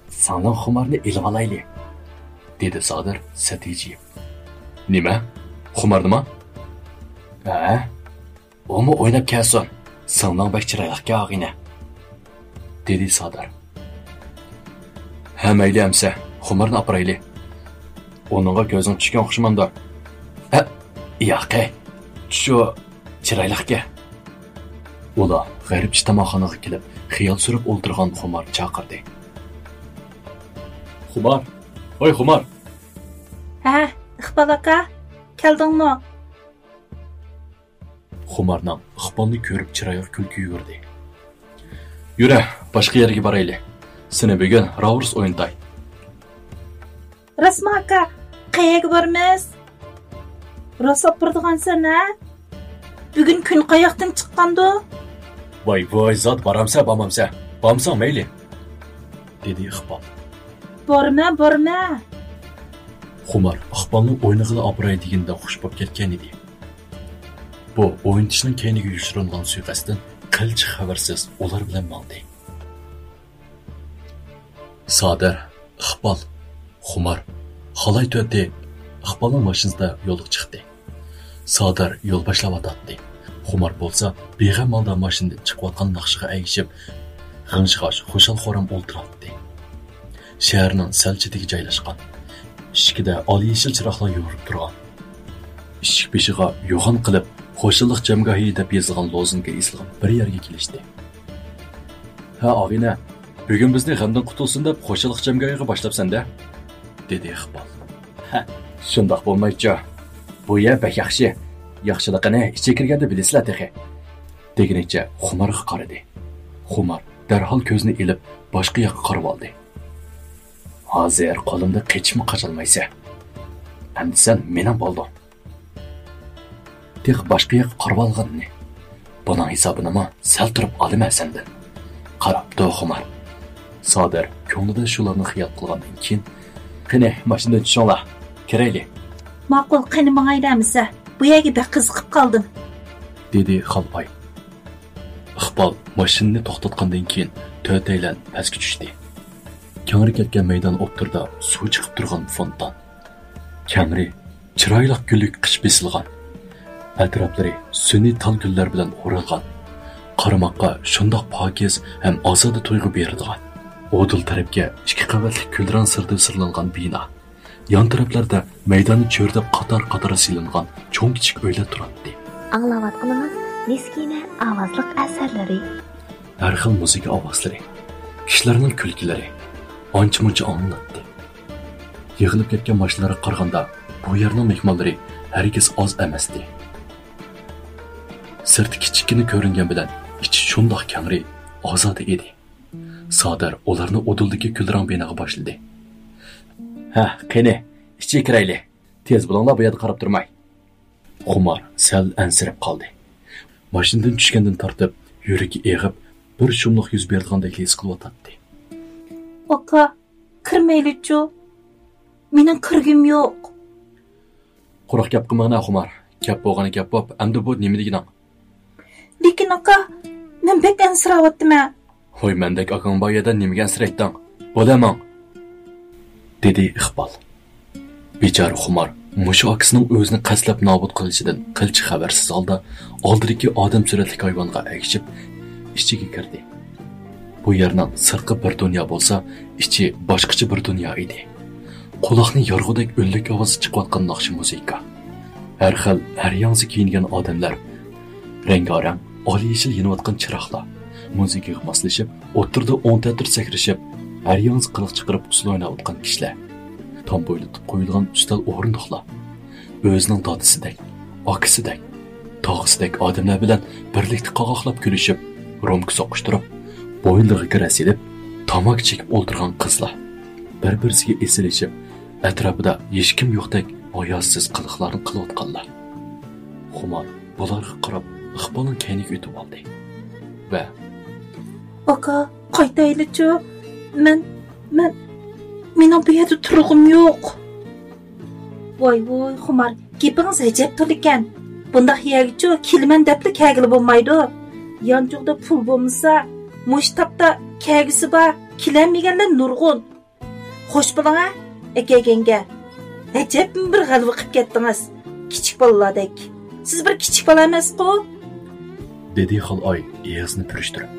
ساڭا خۇمارنى ئېلىۋالايلى، دېدى سادىر سەتىجىيىپ. نېمە؟ خۇمارنىما؟ ھە؟ ئۇمۇ ئويناپ كەلسۇن. سىڭلىڭ بەك چىرايلىقكەن، ئاغىنە، دېدى سادىر. ھە، مەيلى ئەمسە، خۇمارنى ئاپىرايلى. ئۇنىڭغا كۆزۈڭ چۈشكەن ئوخشىمامدۇ؟ ھە، ياقەي، شۇ چىرايلىقكەن. ئۇلار غەربچە تاماقخانىغا كېلىپ، خىيال سۈرۈپ ئولتۇرغان خۇمار چاقىردى. خۇمار، ۋاي خۇمار! ھە، ئىقبال ئاكا، كەلدىڭمۇ؟ خۇمارنىڭ ئىقبالنى كۆرۈپ چىرايىغا كۈلكە يۈگۈردى. يۈرە، باشقا يەرگە بارايلى. سېنى بۈگۈن راۋۇرۇس ئوينىتاي. راستمۇ ئاكا، قەيەرگە بارىمىز؟ راست ئاپىرىدىغانسەن ھە؟ بۈگۈن كۈن قاياقتىن چىققاندۇ؟ ۋاي ۋاي زات، بارامسە بارمامسە؟ بارمىساڭ مەيلى، دېدى ئىقبال. بارمە، بارمە. خۇمار ئىقبالنىڭ ئوينىغىلى ئاپىراي دېگىنىدە خۇش بولۇپ كەتكەن ئىدى. بۇ ئوينىتىشنىڭ كەينىگە يوشۇرۇنغان سۇيىقەستتىن قىلچە خەۋەرسىز ئۇلار بىلەن ماڭدى. سادىر، ئىقبال، خۇمار، خالاي تۆتى ئىقبالنىڭ ماشىنىسىدا يولغا چىقتى. سادىر يول باشلاۋاتاتتى. خۇمار بولسا بىغەم ھالدا ماشىنىدىن چىقىۋاتقان ناخشىغا ئەگىشىپ، غىڭشىغاچ خۇشال-خۇرام ئولتۇراتتى. شەھەرنىڭ سەل چېتىگە جايلاشقان. ئىشىكىدە ئالا يېشىل چىراغلار يورۇپ تۇرغان. ئىشىك بېشىغا يوغان قىلىپ، خۇشاللىق جەمگاھى دەپ يېزىلغان لوزۇنكا ئېسىلغان بىر يەرگە كېلىشتى. ھە، ئاغىنە، بۈگۈن بىزنى غەمدىن قۇتۇلسۇن دەپ خۇشاللىق جەمگاھىغا باشلاپسەن-دە، دېدى ئىقبال. ھە، شۇنداق بولمايچۇ. بۇ يەر بەك ياخشى. ياخشىلىقىنى ئىچىگە كىرگەندە بىلىسىلەر تېخى، دېگىنىچە خۇمارغا قارىدى. خۇمار دەرھال كۆزىنى ئېلىپ، باشقا ياققا قارىۋالدى. ھازىر قولۇمدىن قېچىپمۇ قاچالمايسەن. ئەمدى سەن مېنىڭ بولدۇڭ. تېخى باشقا ياققا قارىۋالغىنىنى. بۇنىڭ ھېسابىنىمۇ سەل تۇرۇپ ئالىمەن سەندىن. قاراپ تۇر، خۇمار. سادىر كۆڭلىدە شۇلارنى خىيال قىلغاندىن كېيىن، قېنى، ماشىنىدىن چۈشۈڭلار، كىرەيلى. ماقۇل، قېنى ماڭايلى ئەمىسە. بۇ يەرگە بەك قىزىقىپ قالدىم، دېدى خالپاي. ئىقبال ماشىنىنى توختاتقاندىن كېيىن، تۆتەيلەن پەسكە چۈشتى. كەڭرى كەتكەن مەيدان ئوتتۇرىدا سۇ چىقىپ تۇرغان فونتان. كەڭرى، چىرايلىق گۈللۈك قىش بېسىلغان. ئەتراپلىرى سۈنئىي تال گۈللەر بىلەن ئورالغان. قارىماققا شۇنداق پاكىز ھەم ئازادە تۇيغۇ بېرىدىغان. ئۇدۇل تەرەپكە ئىككى قەۋەتلىك كۈلرەڭ سىردىن سىرلانغان بىنا. يان تەرەپلەردە مەيداننى چۆرىدەپ قاتار-قاتار سېلىنغان چوڭ-كىچىك ئۆيلەر تۇراتتى. ئاڭلاۋاتقىنىڭىز مىسكىنە ئاۋازلىق ئەسەرلىرى. ھەر خىل مۇزىكا ئاۋازلىرى، كىشىلەرنىڭ كۈلكىلىرى ئانچە-مۇنچە ئاڭلىناتتى. يىغىلىپ كەتكەن ماشىنىلارغا قارىغاندا، بۇ يەرنىڭ مېھمانلىرى ھەرگىز ئاز ئەمەستى. سىرتى كىچىككىنە كۆرۈنگەن بىلەن، ئىچى شۇنداق كەڭرى، ئازادە ئىدى. سادىر ئۇلارنى ئۇدۇلدىكى كۈلرەڭ بىناغا باشلىدى. ھە، قېنى، ئىچىگە كىرەيلى. تېز بولۇڭلار، بۇ يەردە قاراپ تۇرماي. خۇمار سەل ئەنسىرەپ قالدى. ماشىنىدىن چۈشكەندىن تارتىپ يۈرىكى ئېغىپ، بىر شۇملۇق يۈز بېرىدىغاندەك ھېس قىلىۋاتاتتى. ئاكا، كىرمەيلىچۇ؟ مېنىڭ كىرگۈم يوق. قۇرۇق گەپ قىلمىغىنا، خۇمار. گەپ بولغىنى گەپ بوپ، ئەمدى بۇ نېمە دېگىنىڭ؟ لېكىن ئاكا، مەن بەك ئەنسىرەۋاتىمەن. ھوي، مەندەك ئاكاڭ بار يەردە نېمىگە ئەنسىرەيتتىڭ؟ بولە ماڭ! دېدى ئىقبال. بىچارە خۇمار مۇشۇ ئاكىسىنىڭ ئۆزىنى قەستلەپ نابۇت قىلىشىدىن قىلچە خەۋەرسىز ھالدا ئالدىدىكى ئادەم سۈرەتلىك ھايۋانغا ئەگىشىپ ئىچىگە كىردى. بۇ يەرنىڭ سىرتقى بىر دۇنيا بولسا، ئىچى باشقىچە بىر دۇنيا ئىدى. قۇلاقنى يارغۇدەك ئۈنلۈك ئاۋازدا چىقىۋاتقان ناخشا مۇزىكا. ھەر خىل، ھەر ياڭزا كىيىنگەن ئادەملەر، رەڭگارەڭ، ئالىي يېشىل يېنىۋاتقان چىراغلار، مۇزىكىغا ماسلىشىپ، ئوتتۇرىدا ئوڭ تەتۈر سەكرىشىپ، ھەر ياڭزا قىلىق چىقىرىپ ئۇسسۇل ئويناۋاتقان كىشىلەر، تام بويلىتىپ قويۇلغان ئۈستەل ئورۇندۇقلار، ئۆزىنىڭ دادىسىدەك، ئاكىسىدەك، تاغىسىدەك ئادەملەر بىلەن بىرلىكتە قاقاقلاپ كۈلۈشۈپ، رومكا سوقۇشتۇرۇپ، بويۇنلىرىغا گىرە سېلىپ، تاماكا چېكىپ ئولتۇرغان قىزلار، بىر-بىرسىگە ئېسىلىشىپ، ئەتراپىدا ھېچكىم يوقتەك ھاياسىز قىلىقلارنى قىلىۋاتقانلار. خۇمار بۇلارغا قاراپ ئىقبالنىڭ كەينىگە ئۆتۈپ ئالدى ۋە «ئاكا، قايتايلىچۇ، مەن، مەن، مېنىڭ بۇ يەردە تۇرغۇم يوق.» «ۋاي ۋۇي خۇمار، گېپىڭىز ئەجەب تولىكەن. بۇنداق يەرگىچۇ كېلىمەن دەپلا كەلگىلى بولمايدۇ. يانچۇقىدا پۇل بولمىسا، مۇشۇ تاپتا كەلگۈسى بار، كېلەلمىگەنلەر نۇرغۇن. خوش بولۇڭ ھە، ئەكەلگەنگە. ئەجەبمۇ بىر غەلۋە قىپ كەتتىڭىز، كىچىك بالىلاردەك. سىز بىر كىچىك بالا ئەمەسقۇ؟» دېدى خالئاي ئېغىزىنى پۈرۈشتۈرۈپ.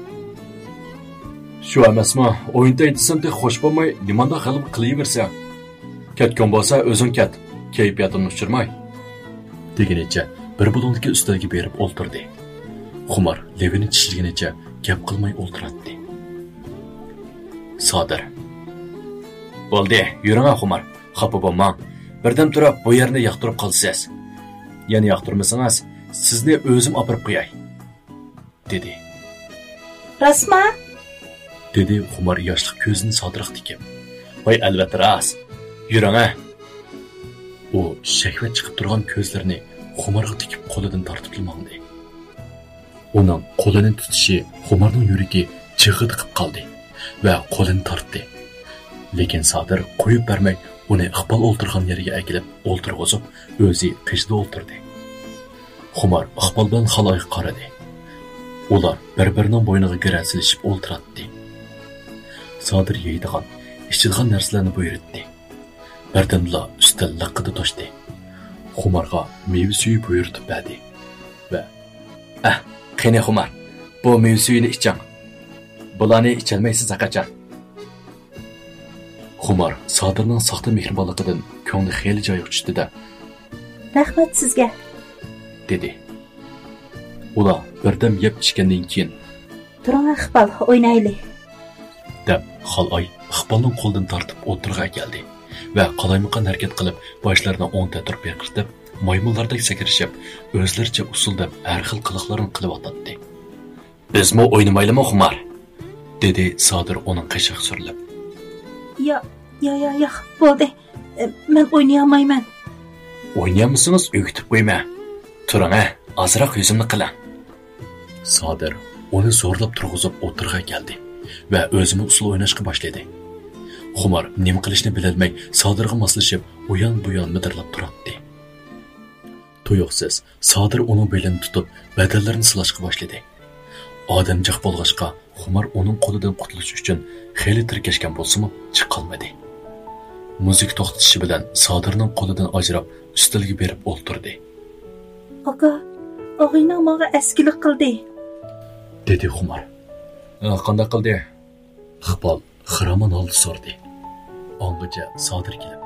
«شۇ ئەمەسمۇ، ئوينىتاي دېسەم تېخى خوش بولماي، نېمانداق غەلۋە قىلىۋېرىسەن. كەتكۈڭ بولسا ئۆزۈڭ كەت، كەيپىياتىمنى ئۇچۇرماي.» دېگىنىچە بىر بۇلۇڭدىكى ئۈستەلگە بېرىپ ئولتۇردى. خۇمار لېۋىنى چىشلىگىنىچە گەپ قىلماي ئولتۇراتتى. سادىر: «بولدى، يۈرۈڭە خۇمار، خاپا بولماڭ. بىردەم تۇرۇپ بۇ يەرنى ياقتۇرۇپ قالىسىز. يەنە ياقتۇرمىسىڭىز، سىزنى ئۆزۈم ئاپىرىپ قوياي.» دېدى. «راستما؟» دېدى خۇمار ياشلىق كۆزىنى سادىرغا تىكىپ. «ۋاي ئەلۋەتتە راست. يۈرۈڭە.» ئۇ شەھۋەت چىقىپ تۇرغان كۆزلىرىنى خۇمارغا تىكىپ قولىدىن تارتىپلا ماڭدى. ئۇنىڭ قولىنى تۇتۇشى خۇمارنىڭ يۈرىكى جىغغىدە قىپ قالدى ۋە قولىنى تارتتى. لېكىن سادىر قويۇپ بەرمەي، ئۇنى ئىقبال ئولتۇرغان يەرگە ئەكېلىپ ئولتۇرغۇزۇپ، ئۆزى قېشىدا ئولتۇردى. خۇمار ئىقبال بىلەن خالئايغا قارىدى. ئۇلار بىر-بىرىنىڭ بوينىغا گىرە سېلىشىپ ئولتۇراتتى. سادىر يەيدىغان، ئىچىدىغان نەرسىلەرنى بۇيرۇتتى. بىردەمدىلا ئۈستەل لىققىدە توشتى. خۇمارغا مېۋە سۈيى بۇيرۇتۇپ بەردى ۋە «ئەھ، قېنى خۇمار، بۇ مېۋە سۈيىنى ئىچىڭ. بۇلارنى ئىچەلمەيسىز ھەرقاچان.» خۇمار سادىرنىڭ ساختا مېھرىبانلىقىدىن كۆڭلى خېلى جايغا چۈشتى-دە، «رەھمەت سىزگە.» دېدى. ئۇلار بىردەم يەپ ئىچكەندىن كېيىن، «تۇرۇڭ ئىقبال، ئوينايلى.» دەپ، خالئاي ئىقبالنىڭ قولىدىن تارتىپ ئوتتۇرىغا ئەكەلدى ۋە قالايمىقان ھەرىكەت قىلىپ، باشلىرىنى ئوڭ تەتۈر پىرقىرىتىپ، مايمۇنلاردەك سەكرىشىپ، ئۆزلىرىچە ئۇسسۇلدەپ ھەر خىل قىلىقلارنى قىلىۋاتاتتى. «بىزمۇ ئوينىمايلىمۇ خۇمار؟» دېدى سادىر ئۇنىڭ قېشىغا سۈرۈلۈپ. «يا، يا، يا، ياق، بولدى. ئە، مەن ئوينىيالمايمەن.» «ئوينىيالمىسىڭىز ئۆگىتىپ قويىمەن. تۇرۇڭ ھە، ئازراق ھۆزۈملۈك قىلىڭ.» سادىر ئۇنى زورلاپ تۇرغۇزۇپ ئوتتۇرىغا كەلدى ۋە ئۆزىمۇ ئۇسسۇل ئويناشقا باشلىدى. خۇمار نېمە قىلىشنى بىلەلمەي سادىرغا ماسلىشىپ ئۇيان-بۇيان مىدىرلاپ تۇراتتى. تۇيۇقسىز سادىر ئۇنىڭ بېلىنى تۇتۇپ بەدەنلىرىنى سىلاشقا باشلىدى. ئادەم جىق بولغاچقا خۇمار ئۇنىڭ قولىدىن قۇتۇلۇش ئۈچۈن خېلى تىركەشكەن بولسىمۇ چىقالمىدى. مۇزىكا توختىشى بىلەن سادىرنىڭ قولىدىن ئاجراپ ئۈستەلگە بېرىپ ئولتۇردى. «ئاكا، ئاغىنەڭ ماڭا ئەسكىلىك قىلدى.» دېدى خۇمار. «ئە، قانداق قىلدى؟» ئىقبال خىرامان ھالدا سورىدى. ئاڭغىچە سادىر كېلىپ،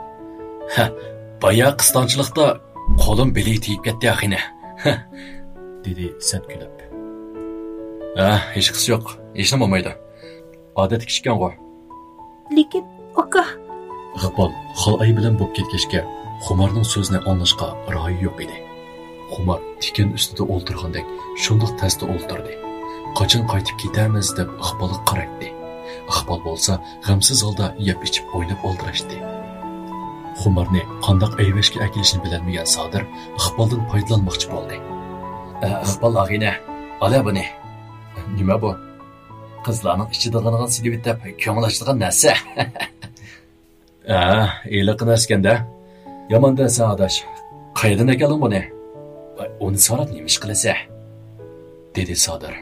«ھە، بايا قىستاڭچىلىقتا قولۇم بىلىگە تېگىپ كەتتى ئاخىنى.» دېدى سەت كۈلۈپ. «ھە، ھېچقىسى يوق، ھېچنېمە بولمايدۇ. ئادەتتىكى ئىكەنغۇ.» «لېكىن، ئاكا.» ئىقبال خالئاي بىلەن بولۇپ كەتكەچكە، خۇمارنىڭ سۆزىنى ئاڭلاشقا رايى يوق ئىدى. خۇمار تىكەن ئۈستىدە ئولتۇرغاندەك شۇنداق تەستە ئولتۇردى. قاچان قايتىپ كېتەرمىز دەپ ئىقبالغا قارايتتى. ئىقبال بولسا غەمسىز ھالدا يەپ ئىچىپ ئويناپ ئالدىراشتى. خۇمارنى قانداق ئەيۋەشكە ئەكېلىشنى بىلەلمىگەن سادىر ئىقبالدىن پايدىلانماقچى بولدى. ئە، ئىقبال ئاغىنە، ئالە بۇنى. نېمە بۇ؟ قىزلارنىڭ ئىچىدىغىنىغا سېلىۋېتىپ كۆڭۈل ئاچىدىغان نەرسە. ئە، ھېلىقى نەرسىكەندە. يامان دەرسەن ئاداش. قەيەردىن ئەكەلدىڭ بۇنى؟ ئۇنى سوراپ نېمە ئىش قىلىسەن؟ دېدى سادىر.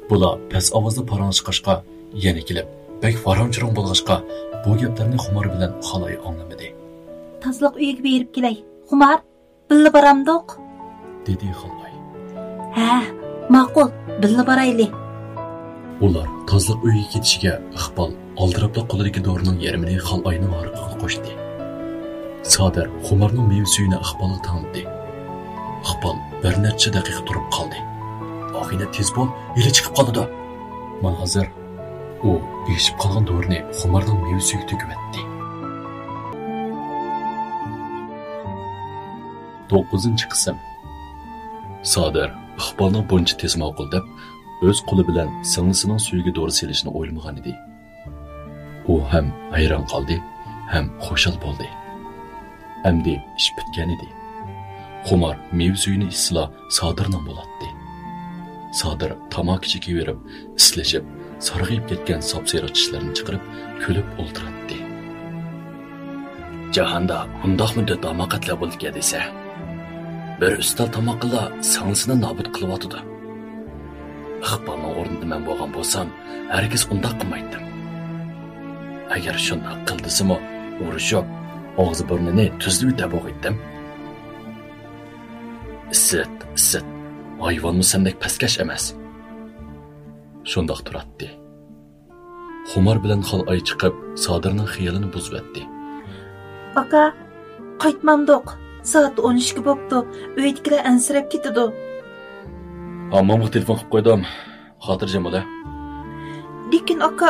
بۇلار پەس ئاۋازدا پاراڭلاشقاچقا، يەنە كېلىپ، بەك ۋاراڭ-چۇرۇڭ بولغاچقا، بۇ گەپلەرنى خۇمار بىلەن خالاي ئاڭلىمىدى. تازىلىق ئۆيىگە بېرىپ كېلەي. خۇمار، بىللە بارامدۇق؟ دېدى خالاي. ھە، ماقۇل، بىللە بارايلى. ئۇلار تازىلىق ئۆيىگە كېتىشىگە ئىقبال ئالدىراپلا قولىدىكى دورىنىڭ يېرىمىنى خالاينىڭ ھارىقىغا قوشتى. سادىر خۇمارنىڭ مېۋە سۈيىنى ئىقبالغا تەڭلىدى. ئىقبال بىر نەچچە دەقىقە تۇرۇپ قالدى. ئاخىنە تېز بول، ھېلى چىقىپ قالىدۇ. مانا ھازىر. ئۇ ئېشىپ قالغان دورىنى خۇمارنىڭ مېۋە سۈيىگە تۆكۈۋەتتى. توققۇزىنچى قىسىم. سادىر ئىقبالنىڭ بۇنچە تېز ماقۇل دەپ، ئۆز قولى بىلەن سىڭلىسىنىڭ سۈيىگە دورا سېلىشنى ئويلىمىغان ئىدى. ئۇ ھەم ھەيران قالدى، ھەم خۇشال بولدى. ئەمدى ئىش پۈتكەن ئىدى. خۇمار مېۋە سۈيىنى ئىچسىلا، سادىرنىڭ بولاتتى. سادىر تاماكا چېكىۋېرىپ، ئىسلىشىپ، سارغىيىپ كەتكەن ساپسېرىق چىشلىرىنى چىقىرىپ، كۈلۈپ ئولتۇراتتى. جاھاندا مۇنداقمۇ دۆت ھاماقەتلەر بولىدىكەن دېسە. بىر ئۈستەل تاماققىلا سىڭلىسىنى نابۇت قىلىۋاتىدۇ. ئىقبالنىڭ ئورنىدا مەن بولغان بولسام، ھەرگىز ئۇنداق قىلمايتتىم. ئەگەر شۇنداق قىل دېسىمۇ، ئۇرۇشۇپ، ئاغزى بۇرنىنى تۈزلىۋېتەر بولغىيتتىم. ئىسىت، ئىسىت. ھايۋانمۇ سەندەك پەسكەش ئەمەس. شۇنداق تۇراتتى. خۇمار بىلەن خالئاي چىقىپ، سادىرنىڭ خىيالىنى بۇزۇۋەتتى. ئاكا، قايتمامدۇق. سائەت ئون ئىككى بوپتۇ. ئۆيدىكىلەر ئەنسىرەپ كېتىدۇ. ھاممامغا تېلېفون قىلىپ قويدۇم. خاتىرجەم بول، ھە؟ لېكىن، ئاكا.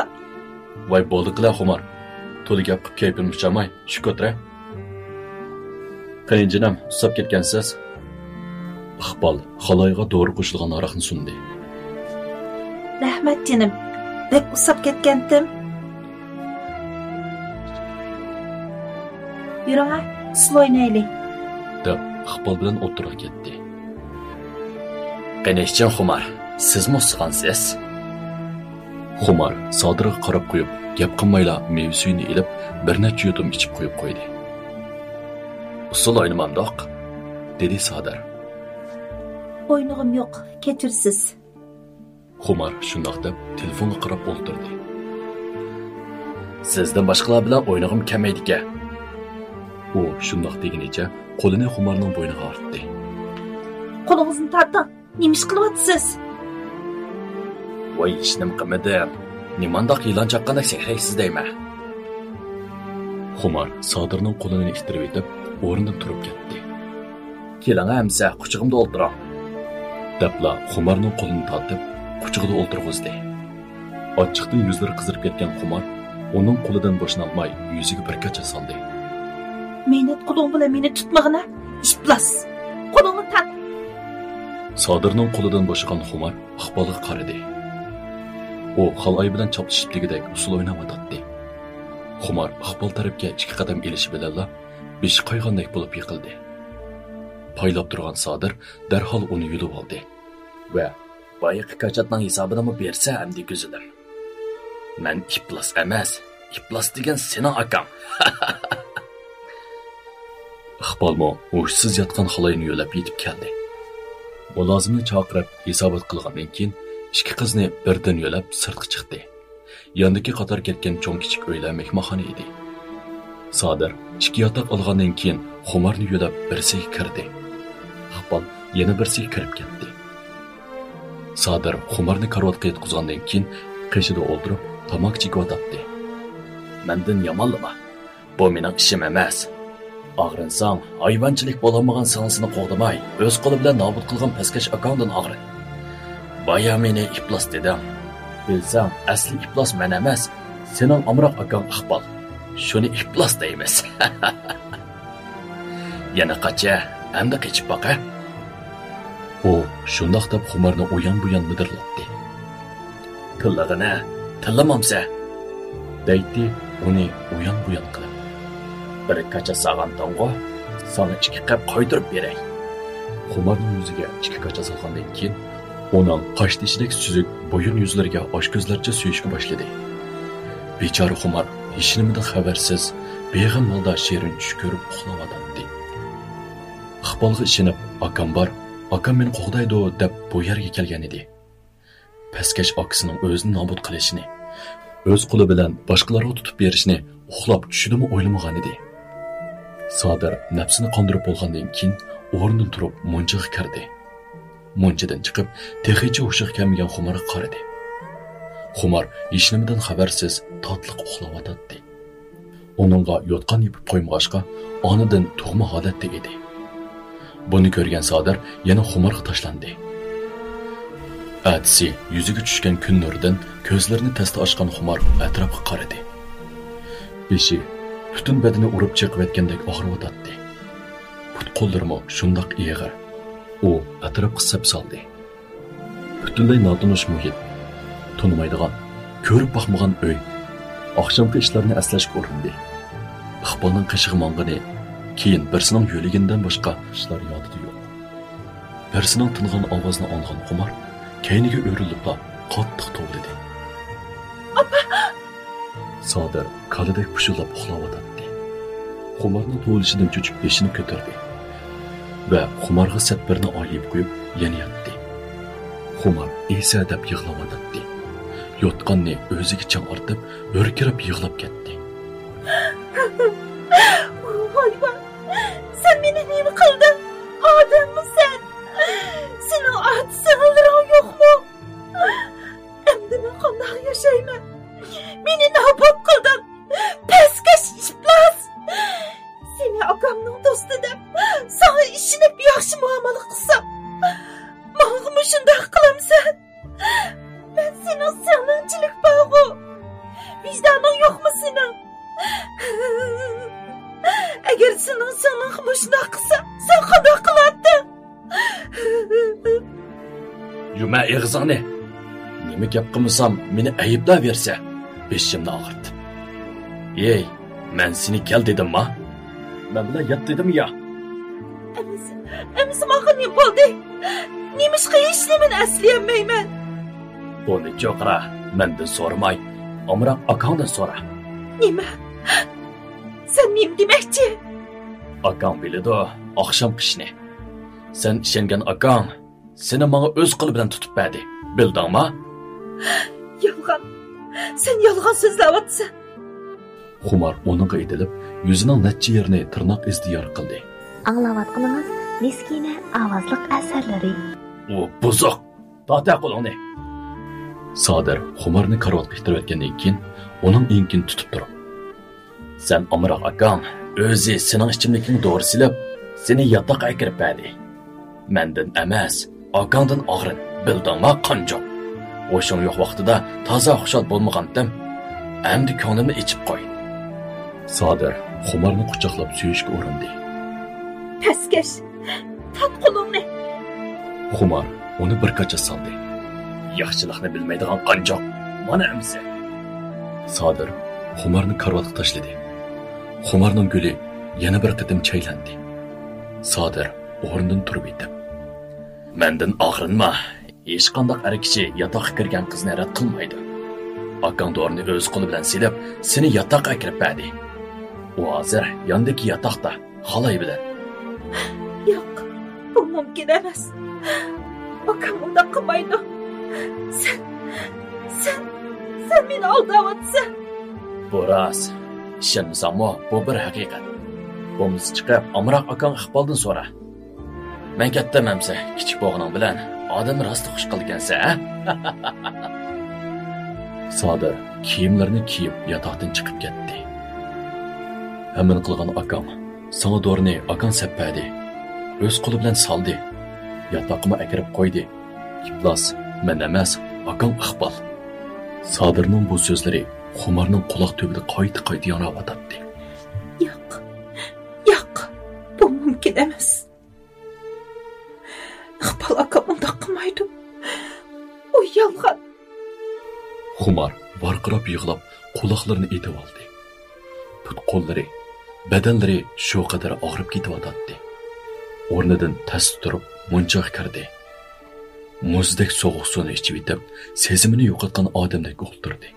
ۋاي، بولدى قىلە، خۇمار. تولا گەپ قىلىپ كەيپىمنى ئۇچۇرماي، چۈشۈپ ئولتۇرە. قېنى جېنىم، ئۇسساپ كەتكەنسىز. ئىقبال خالايغا دورا قوشۇلغان ھاراقنى سۇندى. رەھمەت جېنىم، بەك ئۇسساپ كەتكەنتىم. يۈرۈڭە، ئۇسسۇل ئوينايلى. دەپ ئىقبال بىلەن ئوتتۇرىغا كەتتى. قېنى ئىچىڭ خۇمار، سىزمۇ ئۇسسىغانسىز. خۇمار سادىرغا قاراپ قويۇپ، گەپ قىلمايلا مېۋە سۈيىنى ئېلىپ، بىر نەچچە يۇتۇم ئىچىپ قويۇپ قويدى. ئۇسسۇل ئوينىمامدۇق؟ دېدى سادىر. ئوينىغۇم يوق، كەچۈرىسىز. خۇمار شۇنداق دەپ تېلېفونغا قاراپ ئولتۇردى. سىزدىن باشقىلار بىلەن ئوينىغۇم كەلمەيدىكەن. ئۇ شۇنداق دېگىنىچە قولىنى خۇمارنىڭ بوينىغا ئارتتى. قولىڭىزنى تارتىڭ. نېمە ئىش قىلىۋاتىسىز؟ ۋاي، ھېچنېمە قىلمىدىم. نېمانداق يىلان چاققاندەك سەكرەيسىز دەيمەن. خۇمار سادىرنىڭ قولىنى ئىتتىرىۋېتىپ، ئورنىدىن تۇرۇپ كەتتى. كېلىڭە ئەمىسە، قۇچىقىمدا ئولتۇرۇڭ. دەپلا خۇمارنىڭ قولىنى تارتىپ، قۇچىقىدا ئولتۇرغۇزدى. ئاچچىقتىن يۈزلىرى قىزىرىپ كەتكەن خۇمار ئۇنىڭ قولىدىن بوشىنالماي، يۈزىگە بىر كاچا سالدى. مەينەت قولۇڭ بىلەن مېنى تۇتمىغىنا، ئىپلاس! قولۇڭنى تارت! سادىرنىڭ قولىدىن بوشىغان خۇمار ئىقبالغا قارىدى. ئۇ خالئاي بىلەن چاپلىشىپ دېگۈدەك ئۇسسۇل ئويناۋاتاتتى. خۇمار ئىقبال تەرەپكە ئىككى قەدەم ئېلىشى بىلەنلا بېشى قايغاندەك بولۇپ يىقىلدى. پايلاپ تۇرغان سادىر دەرھال ئۇنى يۆلىۋالدى ۋە بايىقى كاچاتنىڭ ھېسابىنىمۇ بېرىسەن ئەمدى، گۈزىلىم. مەن ئىپلاس ئەمەس، ئىپلاس دېگەن سېنىڭ ئاكاڭ. ئىقبالمۇ ھوشسىز ياتقان خالاينى يۆلەپ يېتىپ كەلدى. مۇلازىمنى چاقىرىپ ھېسابات قىلغاندىن كېيىن، ئىككى قىزنى بىردىن يۆلەپ سىرتقا چىقتى. ياندىكى قاتار كەتكەن چوڭ-كىچىك ئۆيلەر مېھمانخانا ئىدى. سادىر ئىككى ياتاق ئالغاندىن كېيىن خۇمارنى يۆلەپ بىرسىگە كىردى. ئىقبال يەنە بىرسىگە كىرىپ كەتتى. سادىر خۇمارنى كارىۋاتقا ياتقۇزغاندىن كېيىن قېشىدا ئولتۇرۇپ تاماكا چېكىۋاتاتتى. مەندىن يامانلىما. بۇ مېنىڭ ئىشىم ئەمەس. ئاغرىنساڭ، ھايۋانچىلىك بولالمىغان سىڭلىسىنى قوغدىماي، ئۆز قولى بىلەن نابۇت قىلغان پەسكەش ئاكاڭدىن ئاغرىن. بايا مېنى ئىپلاس دېدىڭ. بىلسەڭ، ئەسلى ئىپلاس مەن ئەمەس، سېنىڭ ئامراق ئاكاڭ ئىقبال. شۇنى ئىپلاس دەيمىز. يەنە قاچە، ئەمدى قېچىپ باقە. ئۇ شۇنداق دەپ خۇمارنى ئۇيان-بۇيان مىدىرلاتتى. تىللىغىنە، تىللىمامسە؟ دەيتتى ئۇنى ئۇيان-بۇيان قىلىپ. بىر كاچا سالغانتىڭغۇ، ساڭا ئىككى قەپ قايتۇرۇپ بېرەي. خۇمارنىڭ يۈزىگە ئىككى كاچا سالغاندىن كېيىن، ئۇنىڭ قاشتېشىدەك سۈزۈك بويۇن يۈزلىرىگە ئاچكۆزلەرچە سۆيۈشكە باشلىدى. بىچارە خۇمار ھېچنېمىدىن خەۋەرسىز، بىغەم ھالدا شېرىن چۈش كۆرۈپ ئۇخلاۋاتاتتى. ئىقبالغا ئىشىنىپ، ئاكام بار، ئاكام مېنى قوغدايدۇ، دەپ بۇ يەرگە كەلگەن ئىدى. پەسكەش ئاكىسىنىڭ ئۆزىنى نابۇت قىلىشىنى، ئۆز قولى بىلەن باشقىلارغا تۇتۇپ بېرىشنى ئۇخلاپ چۈشىدىمۇ ئويلىمىغانىدى. سادىر نەپسىنى قاندۇرۇپ بولغاندىن كېيىن، ئورنىدىن تۇرۇپ مۇنچىغا كىردى. مۇنچىدىن چىقىپ، تېخىچە ھوشىغا كەلمىگەن خۇمارغا قارىدى. خۇمار ھېچنېمىدىن خەۋەرسىز، تاتلىق ئۇخلاۋاتاتتى. ئۇنىڭغا يوتقان يېپىپ قويمىغاچقا، ئانىدىن تۇغما ھالەتتە ئىدى. بۇنى كۆرگەن سادىر يەنە خۇمارغا تاشلاندى. ئەتىسى يۈزىگە چۈشكەن كۈن نۇرىدىن كۆزلىرىنى تەستە ئاچقان خۇمار ئەتراپقا قارىدى. بېشى، پۈتۈن بەدىنى ئۇرۇپ چېقىۋەتكەندەك ئاغرىۋاتاتتى. پۇت-قوللىرىمۇ شۇنداق ئېغىر. ئۇ ئەتراپقا سەپ سالدى. پۈتۈنلەي ناتونۇش مۇھىت، تونۇمايدىغان، كۆرۈپ باقمىغان ئۆي. ئاخشامقى ئىشلارنى ئەسلەشكە ئۇرۇندى. ئىقبالنىڭ قېشىغا ماڭغىنى، كېيىن بىرسىنىڭ يۆلىگىنىدىن باشقا ئىشلار يادىدا يوق. بىرسىنىڭ تىنغان ئاۋازىنى ئاڭلىغان خۇمار كەينىگە ئۆرۈلۈپلا قاتتىق توۋلىدى. سادىر كالىدەك پۇشۇلداپ ئۇخلاۋاتاتتى. خۇمارنىڭ توۋلىشىدىن چۆچۈپ بېشىنى كۆتۈردى ۋە خۇمارغا سەت بىرنى ئايىپ قويۇپ يەنە ياتتى. خۇمار ئېسە دەپ يىغلاۋاتاتتى. يوتقاننى ئۆزىگە چىڭ ئارتىپ ھۆركىرەپ يىغلاپ كەتتى. ۋاي ۋاي، سەن مېنى نېمە قىلدىڭ؟ ئادەممۇ سەن؟ سېنىڭ ئاتا-سىڭىللىرىڭ يوقمۇ؟ ئەمدى مەن قانداق ياشايمەن؟ مېنى نابۇت قىلدىڭ، پەسكەش ئىپلاس! سېنى ئاكامنىڭ دوستى دەپ، ساڭا ئىشىنىپ ياخشى مۇئامىلە قىلسام، ماڭىمۇ شۇنداق قىلامسەن؟ مەن سېنىڭ سىڭلىڭچىلىك بارغۇ؟ ۋىجدانىڭ يوقمۇ سېنىڭ؟ ئەگەر سېنىڭ سىڭلىڭ مۇشۇنداق قىلسا، سەن قانداق قىلاتتىڭ؟ يۇمە ئېغىزىڭنى! نېمە گەپ قىلمىسام، مېنى ئەيىبلەۋېرىسەن، بېشىمنى ئاغرىتىپ. ھېي، مەن سېنى كەل دېدىمما؟ مەن بىلەن يات دېدىمما يا؟ ئەمىسە، ئەمىسە ماڭا نېمە بولدى؟ نېمىشقا ھېچنېمىنى ئەسلىيەلمەيمەن؟ بۇنى چوقۇرا مەندىن سورىماي، ئامراق ئاكاڭدىن سورا. نېمە؟ سەن نېمە دېمەكچى؟ ئاكاڭ بىلىدۇ ئاخشامقى ئىشنى. سەن ئىشەنگەن ئاكاڭ سېنى ماڭا ئۆز قولى بىلەن تۇتۇپ بەردى. بىلدىڭما؟ يالغان. سەن يالغان سۆزلەۋاتىسەن. خۇمار ئۇنىڭغا ئېتىلىپ، يۈزىنىڭ نەچچە يېرىنى تىرناق ئىزى يارا قىلدى. ئاڭلاۋاتقىنىڭىز مىسكىنە ئاۋازلىق ئەسەرلىرى. ئۇ بۇزۇق! تارتە قولۇڭنى! سادىر خۇمارنى كارىۋاتقا ئىتتىرىۋەتكەندىن كېيىن، ئۇنىڭ ئېڭىكىنى تۇتۇپ تۇرۇپ، سەن ئامراق ئاكاڭ ئۆزى سېنىڭ ئىچىملىكىڭگە دورا سېلىپ، سېنى ياتاققا ئەكىرىپ بەردى. مەندىن ئەمەس، ئاكاڭدىن ئاغرىن، بىلدىڭما، قانجۇق؟ ھوشۇڭ يوق ۋاقتىدا تازا خۇشال بولمىغانتىم. ئەمدى كۆڭلۈمنى ئېچىپ قوي. سادىر خۇمارنى قۇچاقلاپ سۆيۈشكە ئۇرۇندى. پەسكەش، تارت قولۇڭنى! خۇمار ئۇنى بىر كاچا سالدى. ياخشىلىقنى بىلمەيدىغان قانجۇق، مانا ئەمىسە! سادىر خۇمارنى كارىۋاتقا تاشلىدى. خۇمارنىڭ گۈلى يەنە بىر قېتىم چەيلەندى. سادىر ئورنىدىن تۇرۇپ ئېتىپ، مەندىن ئاغرىنما. ھېچقانداق ئەر كىشى ياتاققا كىرگەن قىزنى رەت قىلمايدۇ. ئاكاڭ دورىنى ئۆز قولى بىلەن سېلىپ، سېنى ياتاققا ئەكىرىپ بەردى. ئۇ ھازىر ياندىكى ياتاقتا، خالاي بىلەن. ياق، بۇ مۇمكىن ئەمەس. ئاكام ئۇنداق قىلمايدۇ. سەن، سەن، سەن مېنى ئالداۋاتىسەن. بۇ راست. ئىشەنمىسەڭمۇ، بۇ بىر ھەقىقەت. بولمىسا چىقىپ، ئامراق ئاكاڭ ئىقبالدىن سورا. مەن كەتتىم ئەمسە، كىچىك بولغىنىڭ بىلەن ئادەمنى راستلا خۇش قىلىدىكەنسەن، ھە؟ سادىر كىيىملىرىنى كىيىپ ياتاقتىن چىقىپ كەتتى. ھەممىنى قىلغان ئاكاڭ، ساڭا دورىنى ئاكاڭ سەپ بەردى. ئۆز قولى بىلەن سالدى. ياتاققىمۇ ئەكىرىپ قويدى. ئىپلاس مەن ئەمەس، ئاكاڭ ئىقبال. سادىرنىڭ بۇ سۆزلىرى خۇمارنىڭ قۇلاق تۈۋىدە قايتا-قايتا ياڭراۋاتاتتى. ياق، ياق، بۇ مۇمكىن ئەمەس. ئىقبال ئاكام ئۇنداق قىلمايدۇ. ئۇ يالغان. خۇمار ۋارقىراپ يىغلاپ، قۇلاقلىرىنى ئېتىۋالدى. پۇت-قوللىرى، بەدەنلىرى شۇ قەدەر ئاغرىپ كېتىۋاتاتتى. ئورنىدىن تەستە تۇرۇپ، مۇنچىغا كىردى. مۇزدەك سوغۇق سۇنى ئىچىۋېتىپ، سېزىمىنى يوقاتقان ئادەمدەك ئولتۇردى.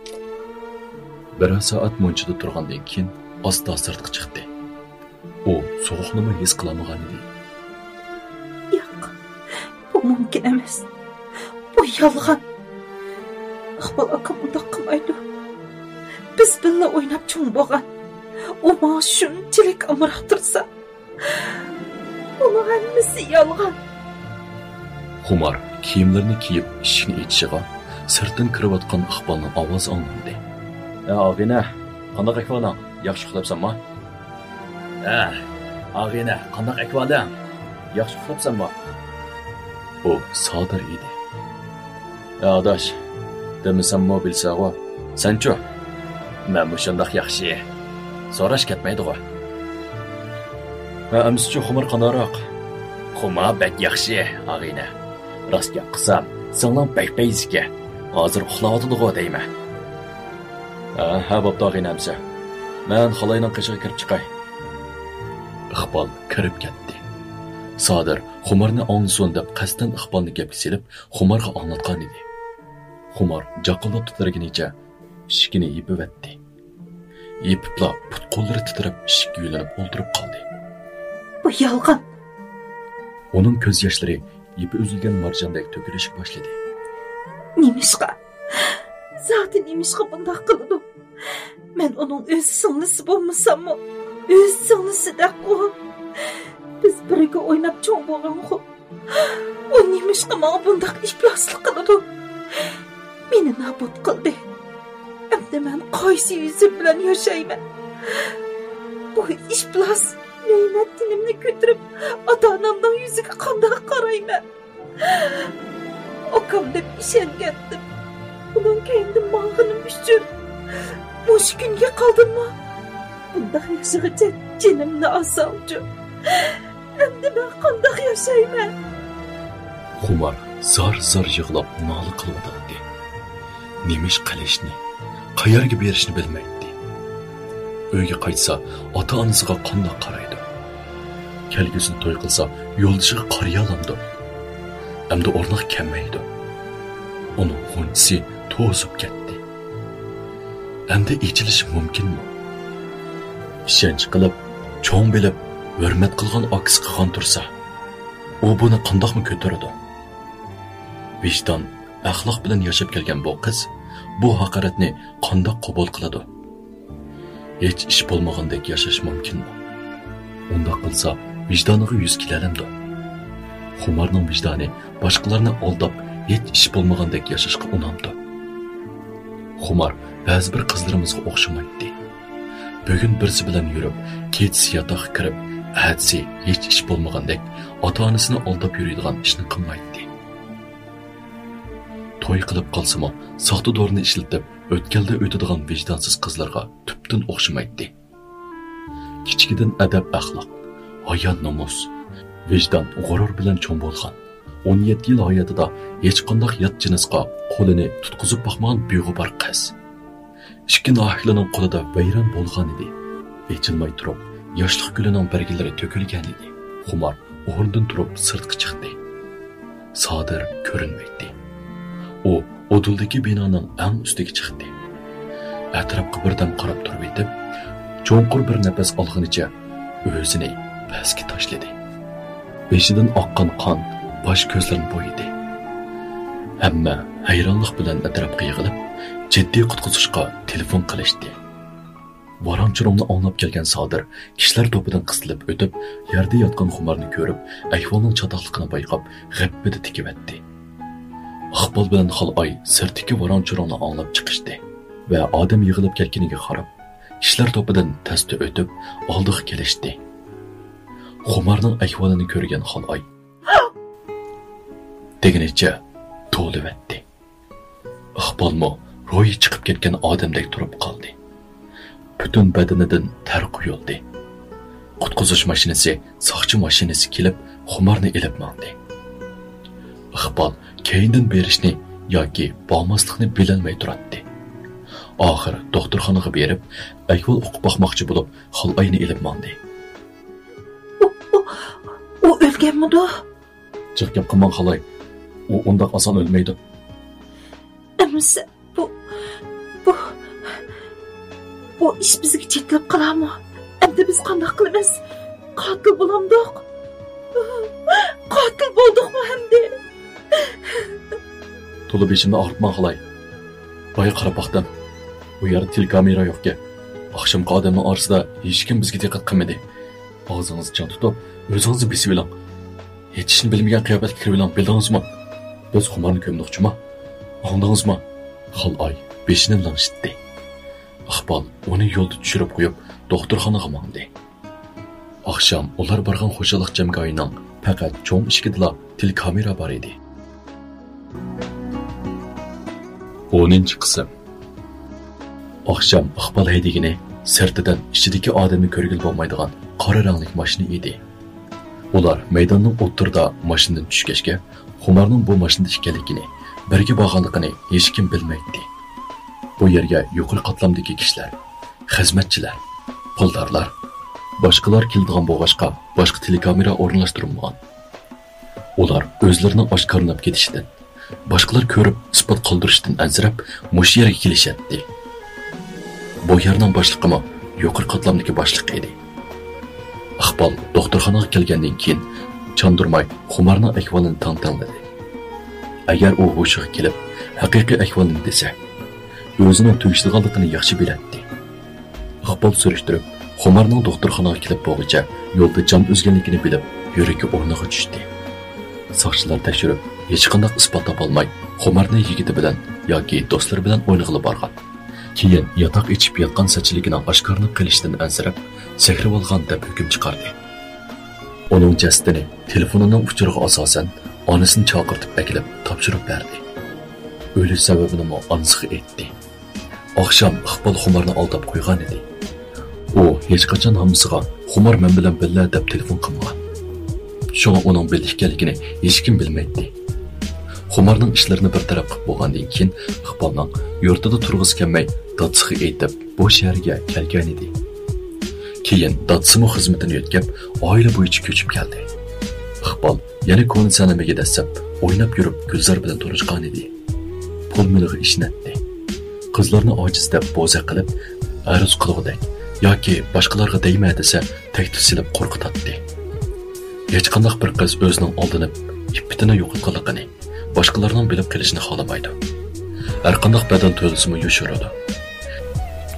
بىرەر سائەت مۇنچىدا تۇرغاندىن كېيىن، ئاستا سىرتقا چىقتى. ئۇ سوغۇقنىمۇ ھېس قىلالمىغانىدى. ياق، بۇ مۇمكىن ئەمەس. بۇ يالغان. ئىقبال ئاكام ئۇنداق قىلمايدۇ. بىز بىللە ئويناپ چوڭ بولغان. ئۇ ماڭا شۇنچىلىك ئامراق تۇرسا، بۇنىڭ ھەممىسى يالغان. خۇمار كىيىملىرىنى كىيىپ ئىشىكنى ئېچىشىغا، سىرتتىن كىرىۋاتقان ئىقبالنىڭ ئاۋازى ئاڭلاندى. ھە، ئاغىنە، قانداق ئەھۋالىڭ؟ ياخشى ئۇخلاپسەنما؟ ھە، ئاغىنە، قانداق ئەھۋالىڭ؟ ياخشى ئۇخلاپسەنمۇ؟ ئۇ سادىر ئىدى. ھە، ئاداش، دېمىسەممۇ بىلىسەنغۇ. سەنچۇ؟ مەنمۇ شۇنداق ياخشى. سوراش كەتمەيدىغۇ. ھە، ئەمسىچۇ خۇمار قانداقراق؟ خۇمار بەك ياخشى، ئاغىنە. راست گەپ قىلسام، سىڭلىڭ بەك پەيزىكەن. ھازىر ئۇخلاۋاتىدىغۇ دەيمەن. ھە، ھە، بوپتۇ ئاغىنە ئەمسە. مەن خالاينىڭ قېشىغا كىرىپ چىقاي. ئىقبال كىرىپ كەتتى. سادىر خۇمارنى ئاڭلىسۇن دەپ قەستەن ئىقبالنى گەپكە سېلىپ، خۇمارغا ئاڭلاتقانىدى. خۇمار جاقىلداپ تىترىگىنىچە ئىشىكىنى يېپىۋەتتى. يېپىپلا پۇت-قوللىرى تىترەپ ئىشىككە يۆلىنىپ ئولتۇرۇپ قالدى. بۇ يالغان. ئۇنىڭ كۆز ياشلىرى يىپى ئۈزۈلگەن مارجاندەك تۆكۈلۈشكە باشلىدى. نېمىشقا؟ زادى نېمىشقا بۇنداق قىلىدۇ؟ مەن ئۇنىڭ ئۆز سىڭلىسى بولمىساممۇ، ئۆز سىڭلىسىدەكقۇ. بىز بىرگە ئويناپ چوڭ بولغانغۇ. ئۇ نېمىشقا ماڭا بۇنداق ئىپلاسلىق قىلىدۇ؟ مېنى نابۇت قىلدى. ئەمدى مەن قايسى يۈزۈم بىلەن ياشايمەن؟ بۇ ئىپلاس لەينەت تېنىمنى كۆتۈرۈپ، ئاتا-ئانامنىڭ يۈزىگە قانداق قارايمەن؟ ئاكام دەپ ئىشەنگەنتىم. ئۇنىڭ كەينىدىن ماڭغىنىم ئۈچۈن مۇشۇ كۈنگە قالدىممۇ؟ بۇنداق ياشىغىچە جېنىمنى ئالساڭچۇ؟ ئەمدى مەن قانداق ياشايمەن؟ خۇمار زار-زار يىغلاپ نالە قىلىۋاتاتتى. نېمە ئىش قىلىشنى، قەيەرگە بېرىشنى بىلمەيتتى. ئۆيگە قايتسا، ئاتا-ئانىسىغا قانداق قارايدۇ؟ كەلگۈسىدە توي قىلسا، يولدىشىغا قارىيالامدۇ؟ ئەمدى ئورنىغا كەلمەيدۇ. ئۇنىڭ غۇنچىسى توزۇپ كەتتى. ئەمدى ئېچىلىشى مۇمكىنمۇ؟ ئىشەنچ قىلىپ، چوڭ بىلىپ، ھۆرمەت قىلغان ئاكىسى قىلغان تۇرسا، ئۇ بۇنى قانداقمۇ كۆتۈرىدۇ؟ ۋىجدان، ئەخلاق بىلەن ياشاپ كەلگەن بۇ قىز بۇ ھاقارەتنى قانداق قوبۇل قىلىدۇ؟ ھېچ ئىش بولمىغاندەك ياشاش مۇمكىنمۇ؟ ئۇنداق قىلسا، ۋىجدانىغا يۈز كېلەلەمدۇ؟ خۇمارنىڭ ۋىجدانى باشقىلارنى ئالداپ، ھېچ ئىش بولمىغاندەك ياشاشقا ئۇنامدۇ؟ خۇمار بەزى بىر قىزلىرىمىزغا ئوخشىمايتتى. بۈگۈن بىرسى بىلەن يۈرۈپ، كېچىسى ياتاققا كىرىپ، ئەتىسى ھېچ ئىش بولمىغاندەك ئاتا-ئانىسىنى ئالداپ يۈرىدىغان ئىشنى قىلمايتتى. توي قىلىپ قالسىمۇ، ساختا دورىنى ئىشلىتىپ، ئۆتكەلدە ئۆتىدىغان ۋىجدانسىز قىزلارغا تۈپتىن ئوخشىمايتتى. كىچىكىدىن ئەدەپ-ئەخلاق، ھايا-نومۇس، ۋىجدان، غۇرۇر بىلەن چوڭ بولغان. ئون يەتتە يىل ھاياتىدا ھېچقانداق يات جىنسقا قولىنى تۇتقۇزۇپ باقمىغان بىغۇبار قىز. ئىككى ناھىيەنىڭ قولىدا ۋەيران بولغانىدى. ئېچىلماي تۇرۇپ، ياشلىق گۈلىنىڭ بەرگىلىرى تۆكۈلگەنىدى. خۇمار ئورنىدىن تۇرۇپ سىرتقا چىقتى. سادىر كۆرۈنمەيتتى. ئۇ ئۇدۇلدىكى بىنانىڭ ئەڭ ئۈستىگە چىقتى. ئەتراپقا بىردەم قاراپ تۇرۇۋېتىپ، چوڭقۇر بىر نەپەس ئالغىنىچە ئۆزىنى پەسكە تاشلىدى. بېشىدىن ئاققان قان باش كۆزلىرىنى بويىدى. ھەممە ھەيرانلىق بىلەن ئەتراپقا يىغىلىپ، جىددىي قۇتقۇزۇشقا تېلېفون قىلىشتى. ۋاراڭ-چۇرۇڭنى ئاڭلاپ كەلگەن سادىر كىشىلەر توپىدىن قىستىلىپ ئۆتۈپ، يەردە ياتقان خۇمارنى كۆرۈپ، ئەھۋالنىڭ چاتاقلىقىنى بايقاپ، غەپپىدە تىكىۋەتتى. ئىقبال بىلەن خالئاي سىرتتىكى ۋاراڭ-چۇرۇڭنى ئاڭلاپ چىقىشتى ۋە ئادەم يىغىلىپ كەتكىنىگە قاراپ، كىشىلەر توپىدىن تەستە ئۆتۈپ، ئالدىغا كېلىشتى. خۇمارنىڭ ئەھۋالىنى كۆرگەن خالئاي دېگىنىچە توۋلىۋەتتى. ئىقبالمۇ روھى چىقىپ كەتكەن ئادەمدەك تۇرۇپ قالدى. پۈتۈن بەدىنىدىن تەر قۇيۇلدى. قۇتقۇزۇش ماشىنىسى، ساقچى ماشىنىسى كېلىپ، خۇمارنى ئېلىپ ماڭدى. ئىقبال كەينىدىن بېرىشنى ياكى بارماسلىقنى بىلەلمەي تۇراتتى. ئاخىر دوختۇرخانىغا بېرىپ، ئەھۋال ئۇقۇپ باقماقچى بولۇپ، خالئاينى ئېلىپ ماڭدى. ئۇ، ئۇ، ئۇ ئۆلگەنمىدۇ؟ جىق گەپ قىلماڭ، خالاي. ئۇ ئۇنداق ئاسان ئۆلمەيدۇ. ئەمىسە، بۇ، بۇ، بۇ ئىش بىزگە چېتىلىپ قالارمۇ؟ ئەمدى بىز قانداق قىلىمىز؟ قاتىل بولامدۇق؟ قاتىل بولدۇقمۇ ئەمدى؟ تولا بېشىمنى ئاغرىتماڭ، خالاي. بايا قاراپ باقتىم. ئۇ يەردە تېلېكامېرا يوقكەن. ئاخشامقى ئادەمنىڭ ئارىسىدا ھېچكىم بىزگە دىققەت قىلمىدى. ئاغزىڭىزنى چىڭ تۇتۇپ، ئۆزىڭىزنى بېسىۋېلىڭ. ھېچ ئىشنى بىلمىگەن قىياپەتكە كىرىۋېلىڭ، بىلدىڭىزمۇ؟ بىز خۇمارنى كۆمدۇق جۇما. ئاڭلىدىڭىزمۇ؟ خالئاي بېشىنى لىڭشىتتى. ئىقبال ئۇنى يولدا چۈشۈرۈپ قويۇپ، دوختۇرخانىغا ماڭدى. ئاخشام ئۇلار بارغان خۇشاللىق جەمگاھىنىڭ پەقەت چوڭ ئىشىكىدىلا تېلېكامېرا بار ئىدى. ئونىنچى قىسىم. ئاخشام ئىقبال ھەيدىگىنى سىرتىدىن ئىچىدىكى ئادەمنى كۆرگىلى بولمايدىغان قارا رەڭلىك ماشىنا ئىدى. ئۇلار مەيداننىڭ ئوتتۇرىدا ماشىنىدىن چۈشكەچكە، خۇمارنىڭ بۇ ماشىنىدا ئىكەنلىكىنى، بىرگە بارغانلىقىنى ھېچكىم بىلمەيتتى. بۇ يەرگە يۇقىرى قاتلامدىكى كىشىلەر، خىزمەتچىلەر، پۇلدارلار، باشقىلار كېلىدىغان بولغاچقا، باشقا تېلېكامېرا ئورۇنلاشتۇرۇلمىغان. ئۇلار ئۆزلىرىنىڭ ئاشكارىلىنىپ كېتىشىدىن، باشقىلار كۆرۈپ ئىسپات قالدۇرۇشتىن ئەنسىرەپ، مۇشۇ يەرگە كېلىشەتتى. بۇ يەرنىڭ باشلىقىمۇ يۇقىرى قاتلامدىكى باشلىق ئىدى. ئىقبال دوختۇرخانىغا كەلگەندىن كېيىن، چاندۇرماي خۇمارنىڭ ئەھۋالىنى تەڭتەڭلىدى. ئەگەر ئۇ ھوشىغا كېلىپ، ھەقىقىي ئەھۋالنى دېسە، ئۆزىنىڭ تۈگىشىدىغانلىقىنى ياخشى بىلەتتى. ئىقبال سۈرۈشتۈرۈپ، خۇمارنىڭ دوختۇرخانىغا كېلىپ بولغۇچە يولدا جان ئۈزگەنلىكىنى بىلىپ، يۈرىكى ئورنىغا چۈشتى. ساقچىلار تەكشۈرۈپ، ھېچقانداق ئىسپات تاپالماي، خۇمارنى يىگىتى بىلەن ياكى دوستلىرى بىلەن ئوينىغىلى بارغان. كېيىن ياتاق ئېچىپ ياتقان سەتچىلىكىنىڭ ئاشكارىلىنىپ قېلىشىدىن ئەنسىرەپ، سەكرىۋالغان دەپ ھۆكۈم چىقاردى. ئۇنىڭ جەسىتىنى تېلېفونىنىڭ ئۇچۇرىغا ئاساسەن، ئانىسىنى چاقىرتىپ ئەكېلىپ تاپشۇرۇپ بەردى. ئۆلۈش سەۋەبىنىمۇ ئانىسىغا ئېيتتى. ئاخشام ئىقبال خۇمارنى ئالداپ قويغانىدى. ئۇ ھېچقاچان ھاممىسىغا «خۇمار مەن بىلەن بىللە» دەپ تېلېفون قىلمىغان. شۇڭا ئۇنىڭ بىللە ئىكەنلىكىنى ھېچكىم بىلمەيتتى. خۇمارنىڭ ئىشلىرىنى بىر تەرەپ قىلىپ بولغاندىن كېيىن، ئىقبالنىڭ يۇرتىدا تۇرغۇسى كەلمەي، دادىسىغا ئېيتىپ، بۇ شەھەرگە كەلگەنىدى. كېيىن دادىسىمۇ خىزمىتىنى يۆتكەپ، ئائىلە بويىچە كۆچۈپ كەلدى. ئىقبال يەنە كونا سەنەمىگە دەسسەپ، ئويناپ يۈرۈپ، گۈلزار بىلەن تونۇشقانىدى. پۇل مېلىغا ئىشىنەتتى. قىزلارنى ئاجىز دەپ بوزەك قىلىپ، ئەرز قىلغۇدەك ياكى باشقىلارغا دەيمە دېسە، تەكلىپ سېلىپ قورقۇتاتتى. ھېچقانداق بىر قىز ئۆزىنىڭ ئالدىنىپ، ئىپپىتىنى يوقاتقانلىقىنى، باشقىلارنىڭ بىلىپ قېلىشىنى خالىمايدۇ. ھەرقانداق بەدەل تۆلىسىمۇ يوشۇرىدۇ.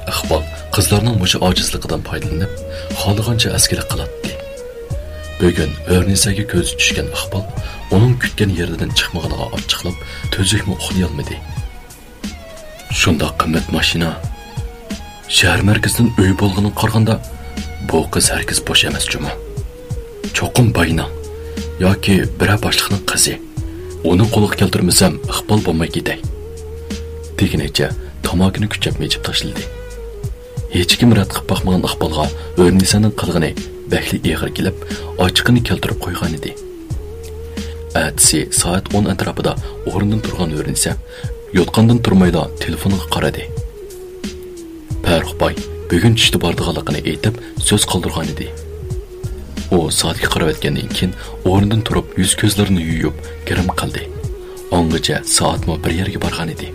ئىقبال قىزلارنىڭ مۇشۇ ئاجىزلىقىدىن پايدىلىنىپ، خالىغانچە ئەسكىلىك قىلاتتى. بۈگۈن ھۆرنىسەگە كۆزى چۈشكەن ئىقبال ئۇنىڭ كۈتكەن يېرىدىن چىقمىغىنىغا ئاچچىقلاپ، تۈزۈكمۇ ئۇخلىيالمىدى. شۇنداق قىممەت ماشىنا. شەھەر مەركىزىدىن ئۆي بولغىنىغا قارىغاندا، بۇ قىز ھەرگىز بوش ئەمەس جۇمۇ. چوقۇم باينىڭ ياكى بىرەر باشلىقنىڭ قىزى. ئۇنى قولغا كەلتۈرمىسەم، ئىقبال بولماي كېتەي، دېگىنىچە تاماكىنى كۈچەپ مىجىپ تاشلىدى. ھېچكىم رەت قىلىپ باقمىغان ئىقبالغا ھۆرنىسەنىڭ قىلغىنى بەكلا ئېغىر كېلىپ، ئاچچىقىنى كەلتۈرۈپ قويغانىدى. ئەتىسى سائەت ئون ئەتراپىدا ئورنىدىن تۇرغان ھۆرنىسە يوتقاندىن تۇرمايلا تېلېفونىغا قارىدى. پەرۇق باي بۈگۈن چۈشتە بارىدىغانلىقىنى ئېيتىپ، سۆز قالدۇرغانىدى. ئۇ سائەتكە قاراۋەتكەندىن كېيىن، ئورنىدىن تۇرۇپ، يۈز-كۆزلىرىنى يۇيۇپ، گىرىم قىلدى. ئاڭغىچە سائەتمۇ بىر يەرگە بارغانىدى.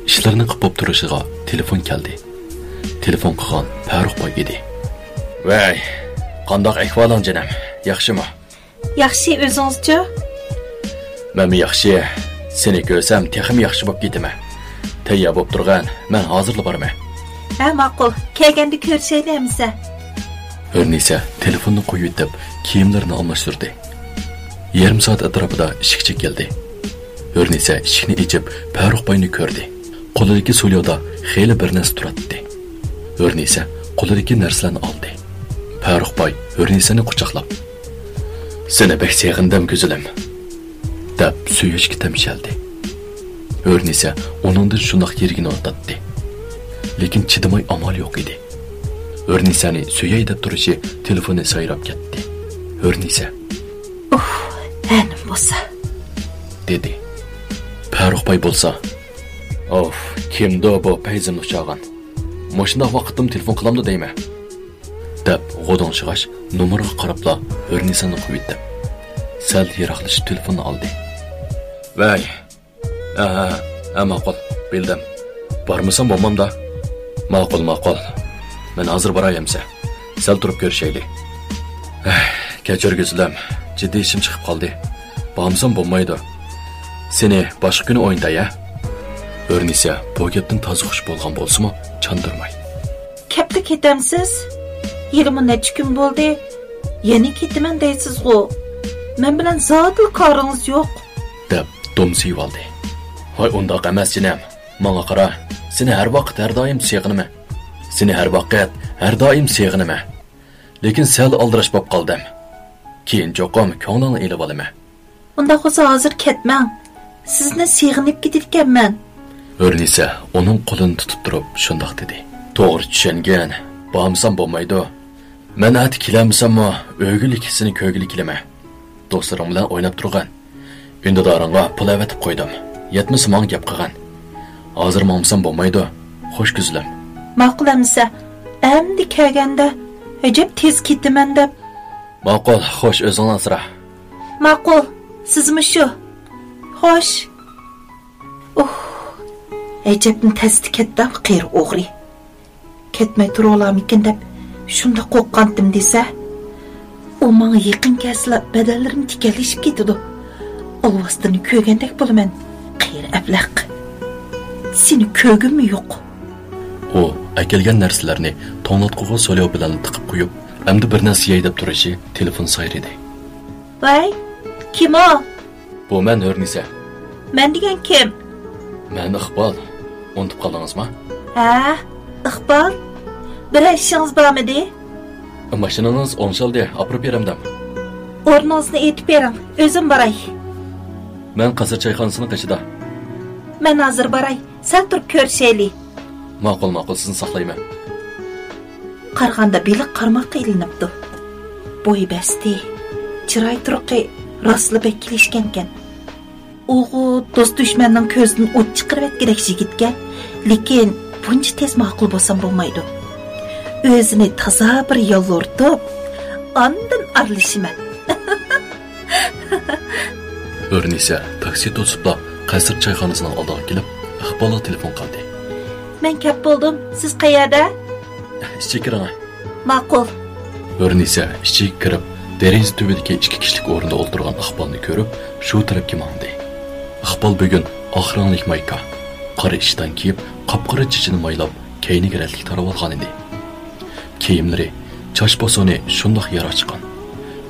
ئىشلىرىنى قىپ بولۇپ تۇرۇشىغا تېلېفون كەلدى. تېلېفون قىلغان پەرۇق باي ئىدى. ۋەي، قانداق ئەھۋالىڭ جېنىم؟ ياخشىمۇ؟ ياخشى، ئۆزىڭىزچۇ؟ مەنمۇ ياخشى. سېنى كۆرسەم تېخىمۇ ياخشى بولۇپ كېتىمەن. تەييار بولۇپ تۇرغىن، مەن ھازىرلا بارىمەن. ھە، ماقۇل. كەلگەندە كۆرۈشەيلى ئەمىسە. ھۆرنىسە تېلېفوننى قويۇۋېتىپ، كىيىملىرىنى ئالماشتۇردى. يېرىم سائەت ئەتراپىدا ئىشىكچى كەلدى. ھۆرنىسە ئىشىكنى ئېچىپ، پەرۇق باينى كۆردى. قولىدىكى سۇيادا خېلى بىر نەرسە تۇراتتى. ھۆرنىسە قولىدىكى نەرسىلەرنى ئالدى. پەرۇق باي ھۆرنىسەنى قۇچاقلاپ، «سېنى بەك سېغىندىم، گۈزىلىم.» دەپ سۆيۈشكە تەمشەلدى. ھۆرنىسە ئۇنىڭدىن شۇنداق يىرگىنىۋاتاتتى. لېكىن چىدىماي ئامال يوق ئىدى. ھۆرنىسەنى سۆيەي دەپ تۇرۇشى تېلېفونى سايراپ كەتتى. ھۆرنىسە، «ئۇھ، ھەنىم بولسا.» دېدى. پەرۇق باي بولسا، «ئوف، كىمدۇ بۇ پەيزىمنى ئۇچالغان؟ مۇشۇنداق ۋاقىتتىمۇ تېلېفون قىلامدۇ دەيمەن.» دەپ غودۇڭشىغاچ، نومۇرغا قاراپلا ھۆرنىساننى قويۇۋېتىپ، سەل يىراقلىشىپ تېلېفوننى ئالدى. ۋەي. ھە، ھە، ھە، ماقۇل، بىلدىم. بارمىسام بولمامدا. ماقۇل، ماقۇل. مەن ھازىر باراي ئەمسە. سەل تۇرۇپ كۆرۈشەيلى. ھەي، كەچۈر گۈزىلىم، جىددىي ئىشىم چىقىپ قالدى. بارمىسام بولمايدۇ. سېنى باشقا كۈنى ئوينىتاي ھە. ھۆرنىسە بۇ گەپتىن تازا خۇش بولغان بولسىمۇ، چاندۇرماي. كەپلا كېتەمسىز؟ ھېلىمۇ نەچچە كۈن بولدى. يەنە كېتىمەن دەيسىزغۇ. مەن بىلەن زادىلا كارىڭىز يوق. دەپ دومسىيىۋالدى. ۋاي، ئۇنداق ئەمەس جېنىم. ماڭا قارا. سېنى ھەر ۋاقىت، ھەر دائىم سېغىنىمەن. سېنى ھەر ۋاقىت، ھەر دائىم سېغىنىمەن. لېكىن سەل ئالدىراش بولۇپ قالدىم. كېيىن چوقۇم كۆڭلۈڭنى ئېلىۋالىمەن. ئۇنداق بولسا ھازىر كەتمەڭ. سىزنى سېغىنىپ كېتىدىكەنمەن. ھۆرنىسە ئۇنىڭ قولىنى تۇتۇپ تۇرۇپ شۇنداق دېدى. توغرا چۈشەنگىن، بارمىسام بولمايدۇ. مەن ئەتە كېلەلمىسەممۇ، ئۆگىلىك سېنى كۆرگىلى كېلىمەن. دوستلىرىڭ بىلەن ئويناپ تۇرغىن. ئۈندىدارىڭغا پۇل ئەۋەتىپ قويدۇم. يەتمىسە ماڭا گەپ قىلغىن. ھازىر ماڭمىسام بولمايدۇ. خوش، گۈزىلىم. ماقۇل ئەمىسە، ئەمدى كەلگەندە، ئەجەب تېز كېتىمەن دەپ. ماقۇل، خوش، ئۆزۈڭنى ئاسرا. ماقۇل، سىزمۇ شۇ. خوش. ئۇھ، ئەجەبمۇ تەستە كەتتى قېرى ئوغرى. كەتمەي تۇرۇۋالارمىكىن دەپ شۇنداق قورققانتىم دېسە، ئۇ ماڭا يېقىن كەلسىلا بەدەنلىرىم تىكەنلىشىپ كېتىدۇ. ئالۋاستىنى كۆرگەندەك بولىمەن. قېرى ئەبلەق. سېنى كۆرگۈممۇ يوق. ئۇ ئەكەلگەن نەرسىلەرنى توڭلاتقۇغا سولياۋ بىلەن تىقىپ قويۇپ، ئەمدى بىر نەرسە يەي دەپ تۇرۇشى تېلېفون سايرىدى. ۋەي، كىم ئۇ؟ بۇ مەن، ھۆرنىسە. مەن دېگەن كىم؟ مەن ئىقبال. ئۇنتۇپ قالدىڭىزما؟ ھە، ئىقبال. بىرەر ئىشىڭىز بارمىدى؟ ماشىنىڭىز ئوڭشالدى، ئاپىرىپ بېرەمدىم. ئورنىڭىزنى ئېيتىپ بېرىڭ، ئۆزۈم باراي. مەن قەسىر چايخانىسىنىڭ قېشىدا. مەن ھازىر باراي، سەل تۇرۇپ كۆرۈشەيلى. ماقۇل، ماقۇل، سىزنى ساقلايمەن. قارىغاندا بېلىق قارماققا ئىلىنىپتۇ. بوي بەستى، چىراي تۇرقى راستلا بەك كېلىشكەنكەن. ئۇغۇ دوست-دۈشمەننىڭ كۆزىدىن ئوت چىقىرىۋەتكۈدەك يىگىتكەن، لېكىن بۇنچە تېز ماقۇل بولسام بولمايدۇ. ئۆزىنى تازا بىر يالۋۇرتۇپ، ئاندىن ئارىلىشىمەن. ھۆرنىسە تاكسى توسۇپلا قەسىر چايخانىسىنىڭ ئالدىغا كېلىپ، ئىقبالغا تېلېفون قىلدى. مەن كەپ بولدۇم، سىز قەيەردە؟ ئىچىگە كىرىڭە. ماقۇل. ھۆرنىسە ئىچىگە كىرىپ، دېرىزە تۈۋىدىكى ئىككى كىشىلىك ئورۇندا ئولتۇرغان ئىقبالنى كۆرۈپ، شۇ تەرەپكە ماڭدى. ئىقبال بۈگۈن ئاق رەڭلىك مايكا، قارا ئىشتان كىيىپ، قاپقارا چېچىنى مايلاپ، كەينىگە رەتلىك تارىۋالغانىدى. كىيىملىرى، چاچ پاسونى شۇنداق ياراشقان.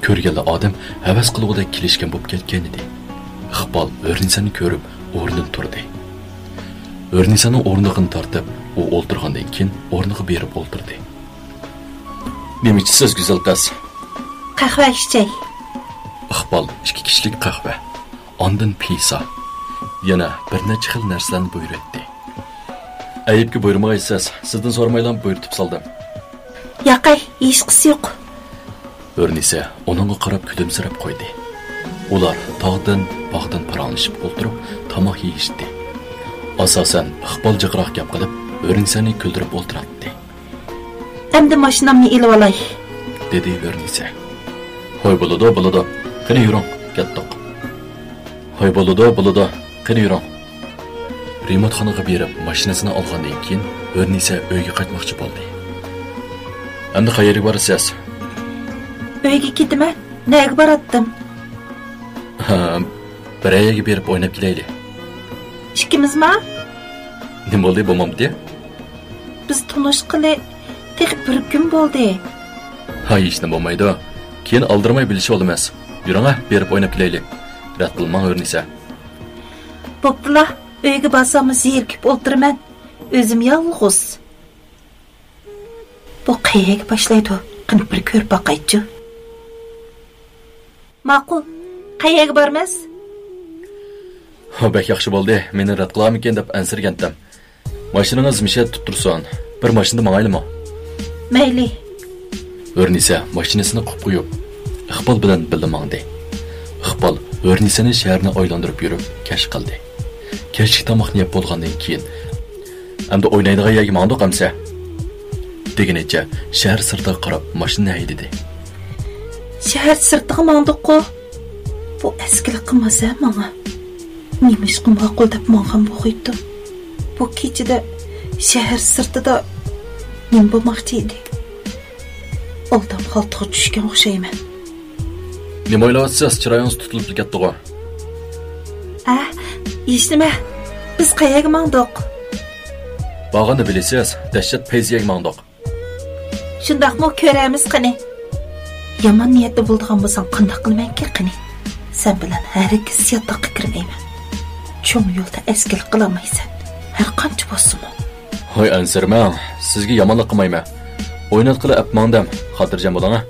كۆرگەنلا ئادەم ھەۋەس قىلغۇدەك كېلىشكەن بولۇپ كەتكەنىدى. ئىقبال ھۆرنىسەنى كۆرۈپ، ئورنىدىن تۇردى. ھۆرنىسەنىڭ ئورۇندۇقىنى تارتىپ، ئۇ ئولتۇرغاندىن كېيىن ئورنىغا بېرىپ ئولتۇردى. نېمە ئىچىسىز، گۈزەل قىز؟ قەھۋە ئىچەي. ئىقبال ئىككى كىشىلىك قەھۋە، ئاندىن پىسا، يەنە بىر نەچچە خىل نەرسىلەرنى بۇيرۇتتى. ئەيىبكە بۇيرۇمايسىز، سىزدىن سورىمايلا بۇيرۇتۇپ سالدىم. ياقەي، ھېچقىسى يوق. ھۆرنىسە ئۇنىڭغا قاراپ كۈلۈمسىرەپ قويدى. ئۇلار تاغدىن، باغدىن پاراڭلىشىپ ئولتۇرۇپ تاماق يېيىشتى. ئاساسەن ئىقبال جىقراق گەپ قىلىپ، ھۆرنىسەنى كۈلدۈرۈپ ئولتۇراتتى. ئەمدى ماشىنامنى ئېلىۋالاي، دېدى ھۆرنىسە. ھوي، بولىدۇ، بولىدۇ. قېنى يۈرۈڭ، كەتتۇق. ھوي، بولىدۇ، بولىدۇ. قېنى يۈرۈڭ. رېمونتخانىغا بېرىپ، ماشىنىسىنى ئالغاندىن كېيىن، ھۆرنىسە ئۆيگە قايتماقچى بولدى. ئەمدى قەيەرگە بارىسىز؟ ئۆيگە كېتىمەن. نەگە باراتتىم؟ ھە، بىرەر يەرگە بېرىپ ئويناپ كېلەيلى. ئىككىمىزما؟ نېمە بولدى، بولمامدۇ؟ بىز تونۇشقىلى تېخى بىر كۈن بولدى. ھاي، ھېچنېمە بولمايدۇ. كېيىن ئالدىرىماي بىلىشىۋالىمىز. يۈرۈڭە، بېرىپ ئويناپ كېلەيلى. رەت قىلماڭ، ھۆرنىسە. بوپتۇلا، ئۆيگە بارساممۇ زېرىكىپ ئولتۇرىمەن. ئۆزۈم يالغۇز. بۇ قەيەرگە باشلايدۇ؟ قېنى بىر كۆرۈپ باقايچۇ. ماقۇل، قەيەرگە بارىمىز؟ ھو، بەك ياخشى بولدى، مېنى رەت قىلارمىكىن دەپ ئەنسىرىگەنتىم. ماشىنىڭىز مىشەدە تۇرۇپ تۇرسۇن، بىر ماشىنىدا ماڭايلىمۇ؟ مەيلى. ھۆرنىسە ماشىنىسىنى قۇپ قويۇپ، ئىقبال بىلەن بىللە ماڭدى. ئىقبال ھۆرنىسىنى شەھەرنى ئايلاندۇرۇپ يۈرۈپ كەچ قالدى. كەچلىك تاماقنى يەپ بولغاندىن كېيىن، ئەمدى ئوينايدىغان يەرگە ماڭدۇق ئەمىسە، دېگىنىچە شەھەر سىرتىغا قاراپ ماشىنىنى ھەيدىدى. شەھەر سىرتىغا ماڭدۇققۇ. بۇ ئەسكىلىك قىلماس ھە ماڭا. نېمىشقا ماقۇل دەپ ماڭغان بولغىيتتۇم. بۇ كېچىدە شەھەر سىرتىدا نېمە بولماقچى ئىدى؟ ئالدام خالتىغا چۈشكەن ئوخشايمەن. نېمە ئويلاۋاتىسىز؟ چىرايىڭىز تۇتۇلۇپ كەتتىغۇ. ئە، ھېچنېمە. بىز قەيەرگە ماڭدۇق؟ بارغاندا بىلىسىز، دەھشەت پەيزىيەگە ماڭدۇق. شۇنداقمۇ؟ كۆرەرمىز قېنى. يامان نىيەتتە بولىدىغان بولساڭ قانداق قىلىمەنكى قېنى؟ سەن بىلەن ھەرگىز ياتاققا كىرمەيمەن. چوڭ يولدا ئەسكىلىك قىلالمايسەن، ھەر قانچە بولسىمۇ. ھوي، ئەنسىرىمەڭ، سىزگە يامانلىق قىلمايمەن. ئويناتقىلى ئەپ ماڭدىم، خاتىرجەم بولۇڭ ھە.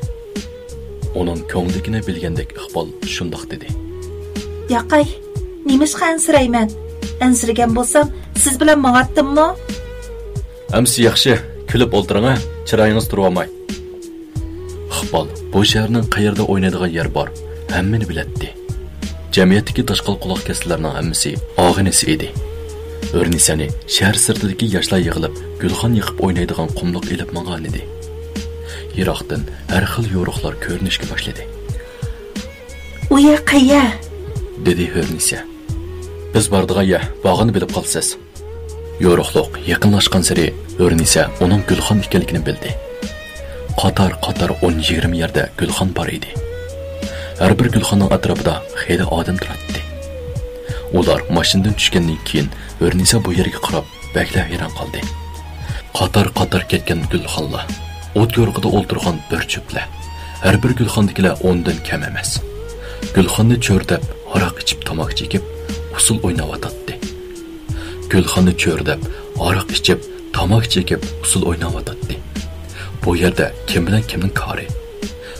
ئۇنىڭ كۆڭلىدىكىنى بىلگەندەك ئىقبال شۇنداق دېدى. ياقاي، نېمىشقا ئەنسىرەيمەن؟ ئەنسىرىگەن بولسام، سىز بىلەن ماڭاتتىممۇ؟ ئەمسە ياخشى، كۈلۈپ ئولتۇرۇڭ ھە، چىرايىڭىز تۇرۇۋالماي. ئىقبال بۇ شەھەرنىڭ قەيەردە ئوينايدىغان يەر بار، ھەممىنى بىلەتتى. جەمئىيەتتىكى داشقال قۇلاق كەسلەرنىڭ ھەممىسى ئاغىنىسى ئىدى. ئۆرنىسەنى شەھەر سىرتىدىكى ياشلار يىغىلىپ، گۈلخان يېقىپ ئوينايدىغان قۇملۇق ئېلىپ ماڭغانىدى. يىراقتىن ھەر خىل يورۇقلار كۆرۈنۈشكە باشلىدى. ئۇ يەر قەيەر؟ دېدى ھۆرنىسە. بىز بارىدىغان يەر، بارغاندا بىلىپ قالىسىز. يورۇقلۇق يېقىنلاشقانسېرى ھۆرنىسە ئۇنىڭ گۈلخان ئىكەنلىكىنى بىلدى. قاتار-قاتار ئون يىگىرمە يەردە گۈلخان بار ئىدى. ھەر بىر گۈلخاننىڭ ئەتراپىدا خېلى ئادەم تۇراتتى. ئۇلار ماشىنىدىن چۈشكەندىن كېيىن ھۆرنىسە بۇ يەرگە قاراپ بەكلا ھەيران قالدى. قاتار-قاتار كەتكەن گۈلخانلار، ئوت يورۇقىدا ئولتۇرغان بىر جۈپلەر، ھەر بىر گۈلخاندىكىلەر ئوندىن كەم ئەمەس. گۈلخاننى چۆرىدەپ، ھاراق ئىچىپ، تاماكا چېكىپ، ئۇسسۇل ئويناۋاتاتتى. گۈلخاننى چۆرىدەپ، ھاراق ئىچىپ، تاماكا چېكىپ، ئۇسسۇل ئويناۋاتاتتى. بۇ يەردە كىم بىلەن كىمنىڭ كارى؟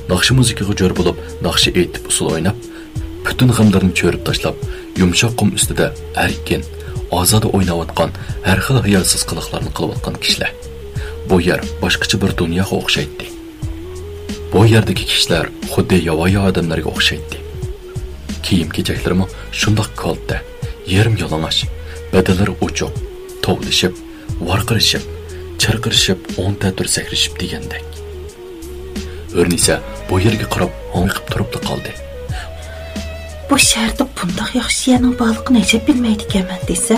ناخشا مۇزىكىغا جور بولۇپ، ناخشا ئېيتىپ، ئۇسسۇل ئويناپ، پۈتۈن غەملىرىنى چۆرۈپ تاشلاپ، يۇمشاق قۇم ئۈستىدە ئەركىن، ئازادە ئويناۋاتقان، ھەر خىل ھاياسىز قىلىقلارنى قىلىۋاتقان كىشىلەر. بۇ يەر باشقىچە بىر دۇنياغا ئوخشايتتى. بۇ يەردىكى كىشىلەر خۇددى ياۋايى ئادەملەرگە ئوخشايتتى. كىيىم-كېچەكلىرىمۇ شۇنداق كالتە، يېرىم يالىڭاچ، بەدەنلىرى ئوچۇق، توۋلىشىپ، ۋارقىرىشىپ، چىرقىرىشىپ، ئوڭ تەتۈر سەكرىشىپ دېگەندەك. ھۆرنىسە بۇ يەرگە قاراپ ھاڭۋېقىپ تۇرۇپلا قالدى. بۇ شەھەردە بۇنداق ياخشى يەرنىڭ بارلىقىنى ئەجەب بىلمەيدىكەنمەن دېسە،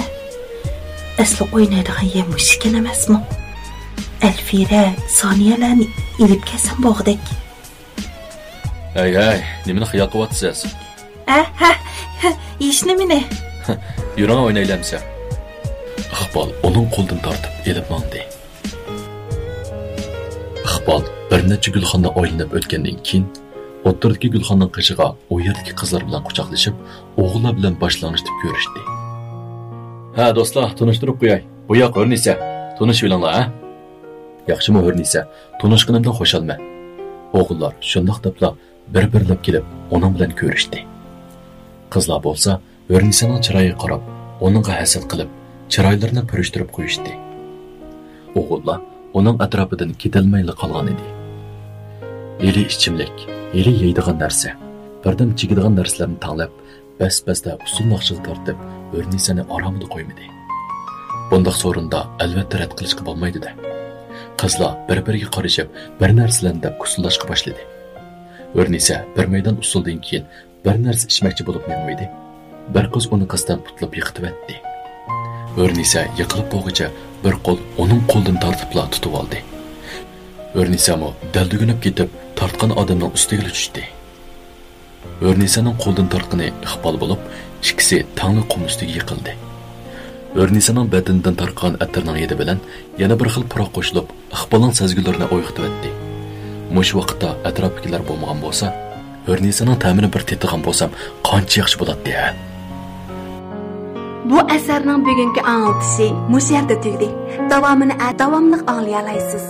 ئەسلى ئوينايدىغان يەر مۇشۇ ئىكەن ئەمەسمۇ؟ ئەلفىرە، سانىيەلەرنى ئېلىپ كەلسەم بولغۇدەك. ھەي، ھەي، نېمىنى خىيال قىلىۋاتىسىز؟ ھە، ھە، ھە، ھېچنېمىنى. يۈرۈڭ، ئوينايلى ئەمسە. ئىقبال ئۇنىڭ قولىدىن تارتىپ ئېلىپ ماڭدى. ئىقبال بىر نەچچە گۈلخاننى ئايلىنىپ ئۆتكەندىن كېيىن، ئوتتۇرىدىكى گۈلخاننىڭ قېشىغا ئۇ يەردىكى قىزلار بىلەن قۇچاقلىشىپ، ئوغۇللار بىلەن باشلانغۇچ دەپ كۆرۈشتى. ھە، دوستلار، تونۇشتۇرۇپ قوياي. بۇ ياق ھۆرنىسە. تونۇشۇۋېلىڭلار، ھە؟ ياخشىمۇ ھۆرنىسە؟ تونۇشقىنىمدىن خۇشالمەن. ئوغۇللار شۇنداق دەپلا بىر-بىرلەپ كېلىپ، ئۇنىڭ بىلەن كۆرۈشتى. قىزلار بولسا ھۆرنىسەنىڭ چىرايىغا قاراپ، ئۇنىڭغا ھەسەت قىلىپ، چىرايلىرىنى پۈرۈشتۈرۈپ قويۇشتى. ئوغۇللار ئۇنىڭ ئەتراپىدىن كېتەلمەيلا قالغان ئىدى. ھېلى ئىچىملىك، ھېلى يەيدىغان نەرسە، بىردەم چېكىدىغان نەرسىلەرنى تەڭلەپ، بەس-بەستە ئۇسسۇل ناخشىغا تارتىپ، ھۆرنىسەنى ئارامىدا قويمىدى. بۇنداق سورۇندا ئەلۋەتتە رەت قىلىشقا بولمايدۇ-دە. قىزلار بىر-بىرىگە قارىشىپ، بىر نەرسىلەرنى دەپ كۇسۇللاشقا باشلىدى. ھۆرنىسە بىر مەيدان ئۇسسۇلدىن كېيىن بىر نەرسە ئىچمەكچى بولۇپ مېڭىۋىدى. بىر قىز ئۇنى قىستاپ تۇتۇپ يىقىتىۋەتتى. ھۆرنىسە يىقىلىپ بولغۇچە بىر قول ئۇنىڭ قولىدىن تارتىپلا تۇتۇۋالدى. ھۆرنىسەمۇ دەلدۈگۈنۈپ كېتىپ، تارتقان ئادەمنىڭ ئۈستىگىلا چۈشتى. ھۆرنىسەنىڭ قولىدىن تارتقىنى ئىقبال بولۇپ، ئىككىسى تەڭلا قۇم ئۈستىگە يىقىلدى. ھۆرنىسەنىڭ بەدىنىدىن تارقىغان ئەتىرنىڭ ھىدى بىلەن يەنە بىر خىل پۇراق قوشۇلۇپ، ئىقبالنىڭ سەزگۈلىرىنى ئويغىتىۋەتتى. مۇشۇ ۋاقىتتا ئەتراپتىكىلەر بولمىغان بولسا، ھۆرنىسەنىڭ تەمىنى بىر تېتىغان بولسام، قانچە ياخشى بولاتتى ھە! بۇ ئەسەرنىڭ بۈگۈنكى ئاڭلىتىشى مۇشۇ يەردە تۈگىدى. داۋامىنى ئە-، داۋاملىق ئاڭلىيالايسىز.